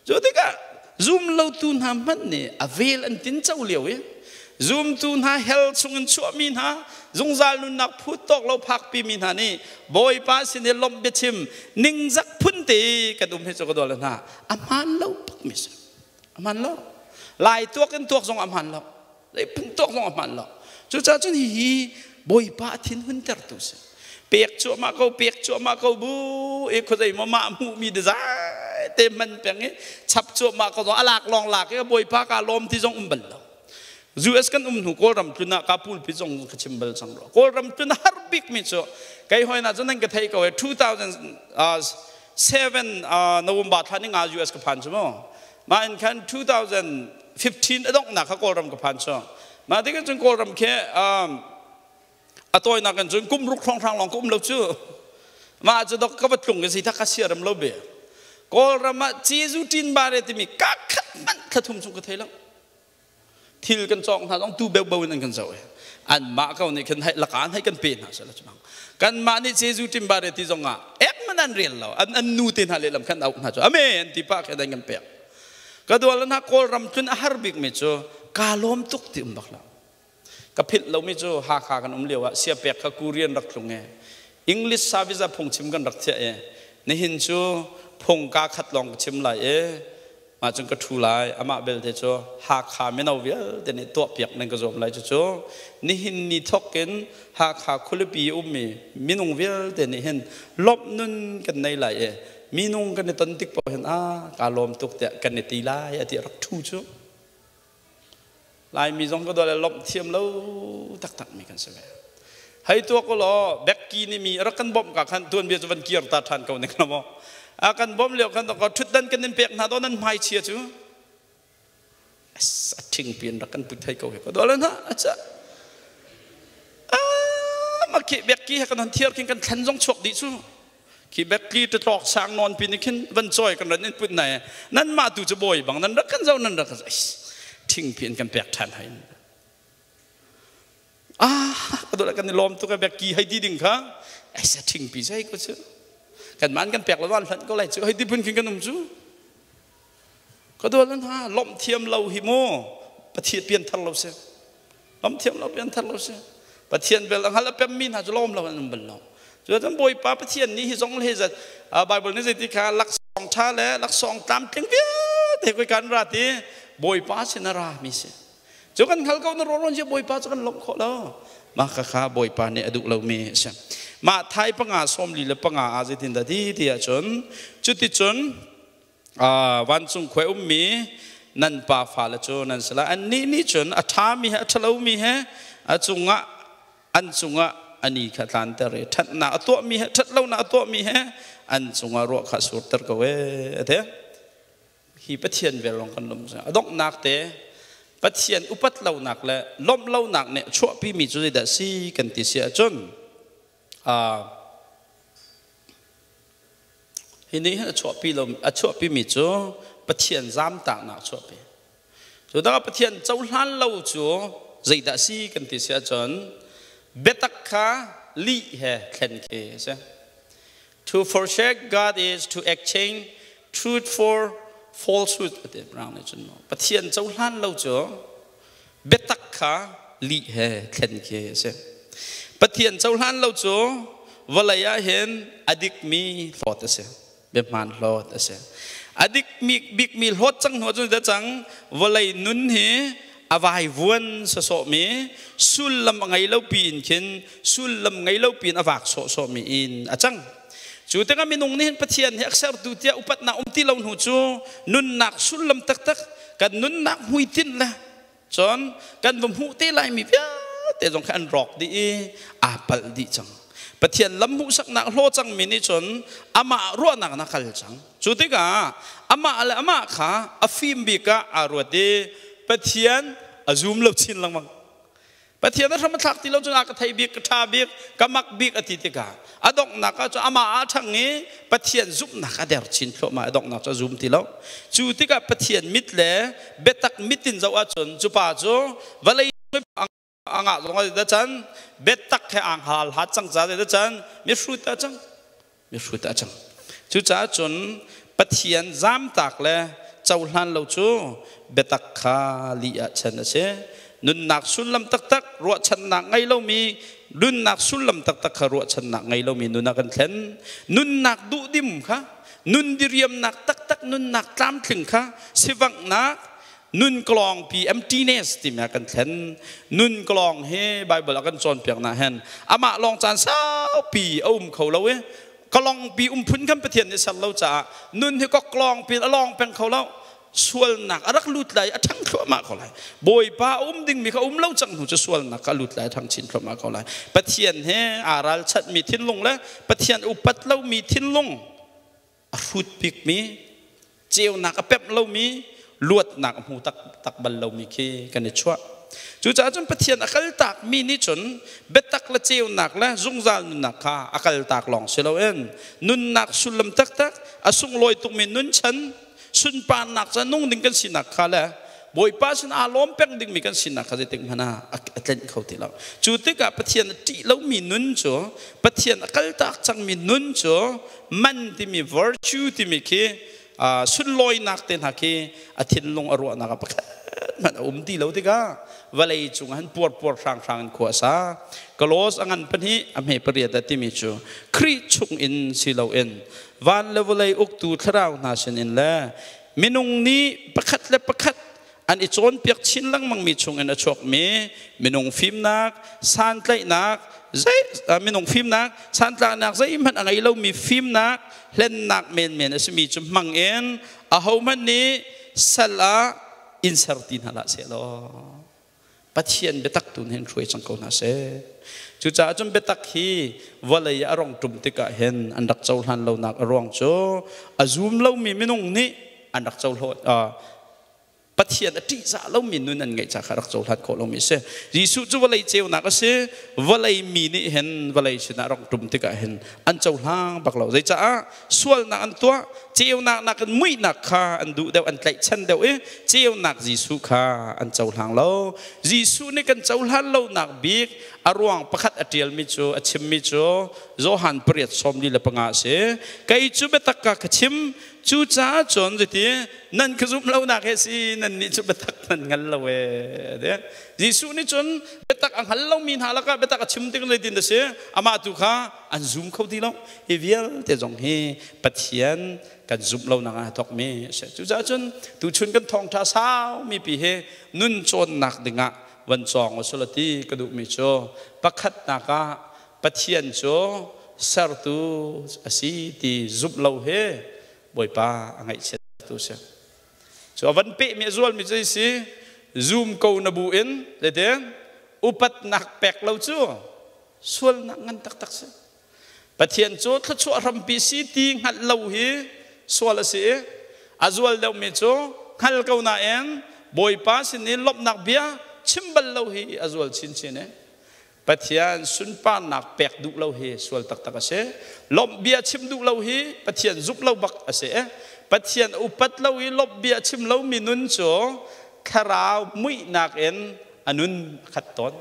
Speaker 1: cu tikah zum lotu hna hmanh nih a vel an tin co lio i zumtu hna hell chungin chuahmi hna zungzal nunnak phut tawk lo phakpi mi hna nih bawipa sin i lawmh biachim ningzak phun te kan um hi cu ka dawle hna a hmaan lo bak mi si A hman lo. Lai tuak in tuak zong a hman lo. Zei phun tuak zong a hman lo. Cucaah cun hihi Bawipa a thin huntertu si. Pek cuahmah ko, pek cuahmah ko bu i khuazei maw mah hmuhmi dezai te man peng i chap cuahmah ko zong a lak lawng lak i Bawipa ka lawm ti zong um bal lo. US kan um hnu Kawlram tlun ah ka pulpi zong ka chim bal cang rua. Kawlram tlun a har bik mi cu kei hoi na cu nan ka thei ko e 2007 November thla ni nga US ka phan cu mu. Mah in khan 2015 a donghnak kha Kawlram ka phan cu. Mah tikah cun Kawlram khi a tawinak in cun kum ruk hrawnghrang lawng ka um lo cu. Mah cu dok ka va tlung i si ka siaram lo be. Kawlram ah Jeju Tin Bare timi ka khat hmanh thla thum chung ka thei lo. Thil kan cawk hna zong tu beubo in an kan zoh i anmah ko nih khin hei lakaan hei kan pe hna sela cumang kanmah nih Jeju Timbare ti zong ah ek man an rel lo an an nu te hna lehlam khan auh hna cu ame an ti pa khin an kan pek ka dual hna Kawlram tlun a har bik mi cu ka lawm tuk ti um bak lo ka philh lomi cu Hakha kan um lio ah siapek kha Korean rak tlung e English service ah phungchim kan rak thiah e nihin cu phung ka khat lawng ka chim lai e Mah cun ka ṭhu lai. Amah belte cu Hakha mino vialte nih tuahpiak nan ka zuam lai. Cucu nihin ni thawk in Hakha khualipi ummi minung vialte nih hin lawmh nun kan nei lai i minung kan i ton tik paoh hin ah kaa lawm tuk tiah kan i ti lai a ti a rak ṭhu cu. Laimi zong ka dawle lawmh thiam lo taktak mi kan si ve. Hei tuak u law Becky nih mi rak kan bawmh ka khan tuanbia cu van kir ta ṭhan ko ning la maw. A kan bawmh lio khan ko ṭhutdan kan in pek hna do nan hmai chia cu. A ṭhing piin rak kan put thei ko he ko dawle na acha. Ah ma ke Becky he kan hon thiar king kan thlan zong chuak dih cu. Khi bekli tlok sang non pin khin van choi kan ran in put nai nan ma tu chu boi bang nan rak kan zo nan rak thing pin kan pek than hai. Ah, ka do kan lom tu ka bek ki hai di ding kha ai sa thing pi sai ko chu kan man kan pek lo wan hlan ko lai chu hai di phun khin kan um chu ka do lan ha lom thiam lo hi mo Pathian pian thar lo se lom thiam lo pian thar lo se Pathian bel ang hal pem mi hna chu lom lo an um bal lo. Chu tan Bawipa Pathian ni hi zong le zat Bible ni zei ti kha laksawng tha le laksawng tlamtling vialte koi kan ra ti Bawipa sin a ra mi si. Cu kan hngal ko na rawlrawn cia Bawipa cu kan lawmh khawh lo. Mah kha Bawipa nih a duh lomi a si. Mah thai panga 45 ah zeitin dah ti ti ahcun, cuticun vancung khuai ummi nan pa fale cu nan si lai. Annih nih cun a ṭhami he a ṭhalomi he a cungah an cungah ani kha tlanter i ṭhatnak a tuahmi he ṭhatlonak a tuahmi he an cungah ruah kha surter ko ee a ti. Hi Pathian vel lawng kan lawm. A donghnak te Pathian upat lonak le lawmh lonak nih chuahpi mi cu zeidah si kan ti si ahcun, hi nih hin a chuahpi lo, a chuahpi mi cu Pathian zamtaknak chuahpi. Cu dang Pathian cohlan lo cu zeidah si kan ti si ahcun, biatak kha lih he thlen khi a si. To forsake God is to exchange truth for falsehood ati Brown nih cun. Pathian cohlan lo cu biatak kha lih he thlen khi a si. Pathian cohlan lo cu vawlei ah hin a dikmi hlawt a si, biahmaan hlawt a si. A dik bikmi hlawt cang hnu cun cang vawlei nun hi a vaivuan sawsawhmi, sullam a ngei lo piin khin, sullam ngei lo piin a vak sawhsawhmi in a cang. Cu tikah minung nih hin Pathian hi a sertu tiah upatnak um ti lo hnu cu nunnak sullam taktak, kan nunnak hmuitinh le cun kan va hmuh te laimi vialte zong kha an rawk dih i aa palh dih cang. Pathian lam hmuhsaknak hlaw cangmi nih cun amah ruahnak na kal cang. Cu tikah amah le amah kha a fim bik ah aa ruat i Pathian a zum lo chin lengmang. Pathian a hram a thlak ti lo cun a ka thei bik, ka ṭha bik, ka mak bik a ti tikah a donghnak ah cun amah aa ṭhang i Pathian zumhnak a der chin thluahmah. A donghnak cu a zum ti lo. Cu tikah Pathian mit le biatak mit in zoh ahcun cu pa cu vawlei angah zong a can biatak he ang hal hat cang ca da can mihrut a cang, mihrut a cang. Cucaah cun Pathian zamtak le cohlan lo cu biatak kha lih ah chan a si. Nunnak sullam taktak ruahchannak ngei lomi nunnak sullam taktak kha ruahchannak ngei lomi nun ah kan thlen. Nunnak duhdim kha nun diriamnak taktak, nunnak tlamtling kha sivanghnak, nun klawngpi, emptiness timi ah kan thlen. Nun klawng hi Bible a kan cawnpiaknak hen amah lawng caan saupi a um kho lo i kalongpi um phun kan Pathian nih ser lo caah nun hi koklawng pin a lawng peng kho lo. Sualnak a rak lut lai, a ṭhang thluahmah ko lai. Bawipa a um dingmi kha um lo cang hnu cu sualnak kha a lut lai, a ṭhang chin thluahmah ko lai. Pathian he aa ralchanhmi thinlung le Pathian upat lomi thinlung, a hrut bikmi, ceunak a pemh lomi, luatnak a hmu taktak bal lomi khi kan i chuah. Cucaah cun Pathian a kaltakmi nih cun biatak le ceunak le zungzal nunnak kha a kaltak lawng si loin nunnak sullam taktak, a sunglawi tukmi nunchan sunparnak ca nung ding kan sinak kha le Bawipa sin aa lawm peng dingmi kan sinak kha zeitik hmanh ah a tlenh kho ti lo. Cu tikah Pathian a ṭih lomi nun cu, Pathian a kaltak cangmi nun cu, man timi, virtue timi khi, sunlawinak te hna khi a thinlung a ruahnak ah pakhat hmanh a um ti lo tikah vawlei cung ah han puarpuar hranghrang in khua a sa. Kolos a ngan pahnih a hme pariat a timi cu Khrih chung in si loin van le vawlei uktu thlarau hna sinin le minung nih pakhat le pakhat an i cawnpiak chin lengmangmi chungin a chuakmi minung fimnak santlaihnak, zei minung fimnak santlaihnak zeihmanh a ngei lomi fimnak hlennak menmen a simi cu hmang in ahohmanh nih sal ah in ser ti hna hlah seh law Pathian biatak tu hin hruai cang ko hna seh. Cucaah cun biatak hi vawlei a rong ṭum tikah hin an rak cohlan lonak a ruang cu a zum lomi minung nih an rak cohlan. Pathian a ṭihzah lomi nun an ngeih ca kha rak cohlan khawh lomi a si. Jesuh cu vawlei ceunak a si. Vawlei mi nih hin vawlei sinah rak ṭum tikah hin an cohlang bak lo. Zeicaah sualnak an tuah, ceunak nakin muihnak kha an duh deuh, an tlaihchan deuh i ceunak Jesuh kha an cohlang lo. Jesuh nih kan cohlan lonak bik a ruang pakhat a ṭialmi cu, a chimmi cu Johan 8:45 a si. Kei cu biatak ka ka chim, cucaah cun zeiti nan ka zumh lonak he si nan nih cu biatak nan hngal lo ee. Jesuh nih cun biatak a hngal lomi hna lakah biatak a chim tik zeitin a si, amah tu kha an zum kho ti lo. Hi vialte zong hi Pathian kan zumh lonak ah thawkmi a si. Cucaah cun tuchun kan thawngṭha saumi pi hi nun cawnnak dingah van cawng usulaw ti ka duhmi cu, pakhatnak ah Pathian cu sertu a si ti zumh lo hi Bawipa a ngaihchiattu si. Cu a van pehmi a zualmi cu si, zum ko na bu in zeitin upatnak pek lo cu sualnak ngan taktak si. Pathian cu thluachuah hrampi si ti hngalh lo hi sual a si i a zual deuhmi cu hngal ko nain Bawipa sin i lawmhnak bia chim bal lo hi a zual chinchin i Pathian sunparnak pek duh lo hi sual taktak a si. Lawmh bia chim duh lo hi Pathian zumh lo bak a si. Pathian upat lo i lawmh bia chim lomi nun cu thlarau muihnak in a nun a khat tawn.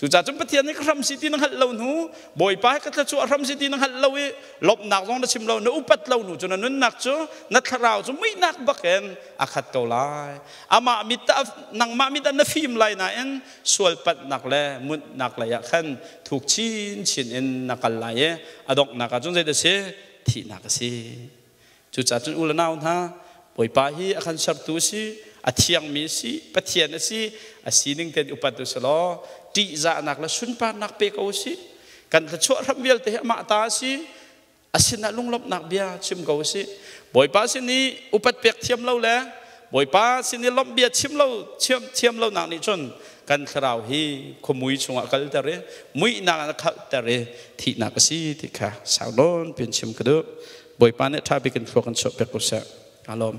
Speaker 1: Cucaah cun Pathian hi ka hram si ti na hngalh lo hnu, Bawipa hi ka thluachuah hram si ti na hngalh lo i lawmhnak zong na chim lo, na upat lo hnu cu na nunnak cu na thlarau cu muihnak bak in a khat ko lai. Amah mit ah nangmah mit ah na fim lai nain sualpatnak le munhnak lei ah khan thuk chinchin in na kal lai i a donghnak ah cun zeidah si, thihnak a si. Cucaah cun u le nau hna, Bawipa hi a kan sertu a si, a thiangmi a si, Pathian a si, a sining tein upat u si law ṭihzahnak le sunparnak pe ko u sih. Kan thluachuah hram vialte hi amah ta a si. A sinah lunglawmhnak bia chim ko usih. Bawipa sin i upat pek thiam lo le Bawipa sin i lawmh bia chim lo thiam lo nak nih cun kan thlarau hi khuamui chungah kalter i muihnak ah khalter i thihnak a si ti kha sau nawn piin chim ka duh. Bawipa nih ṭha bik in thlua kan chuah piak ko seh. Kaa lawm.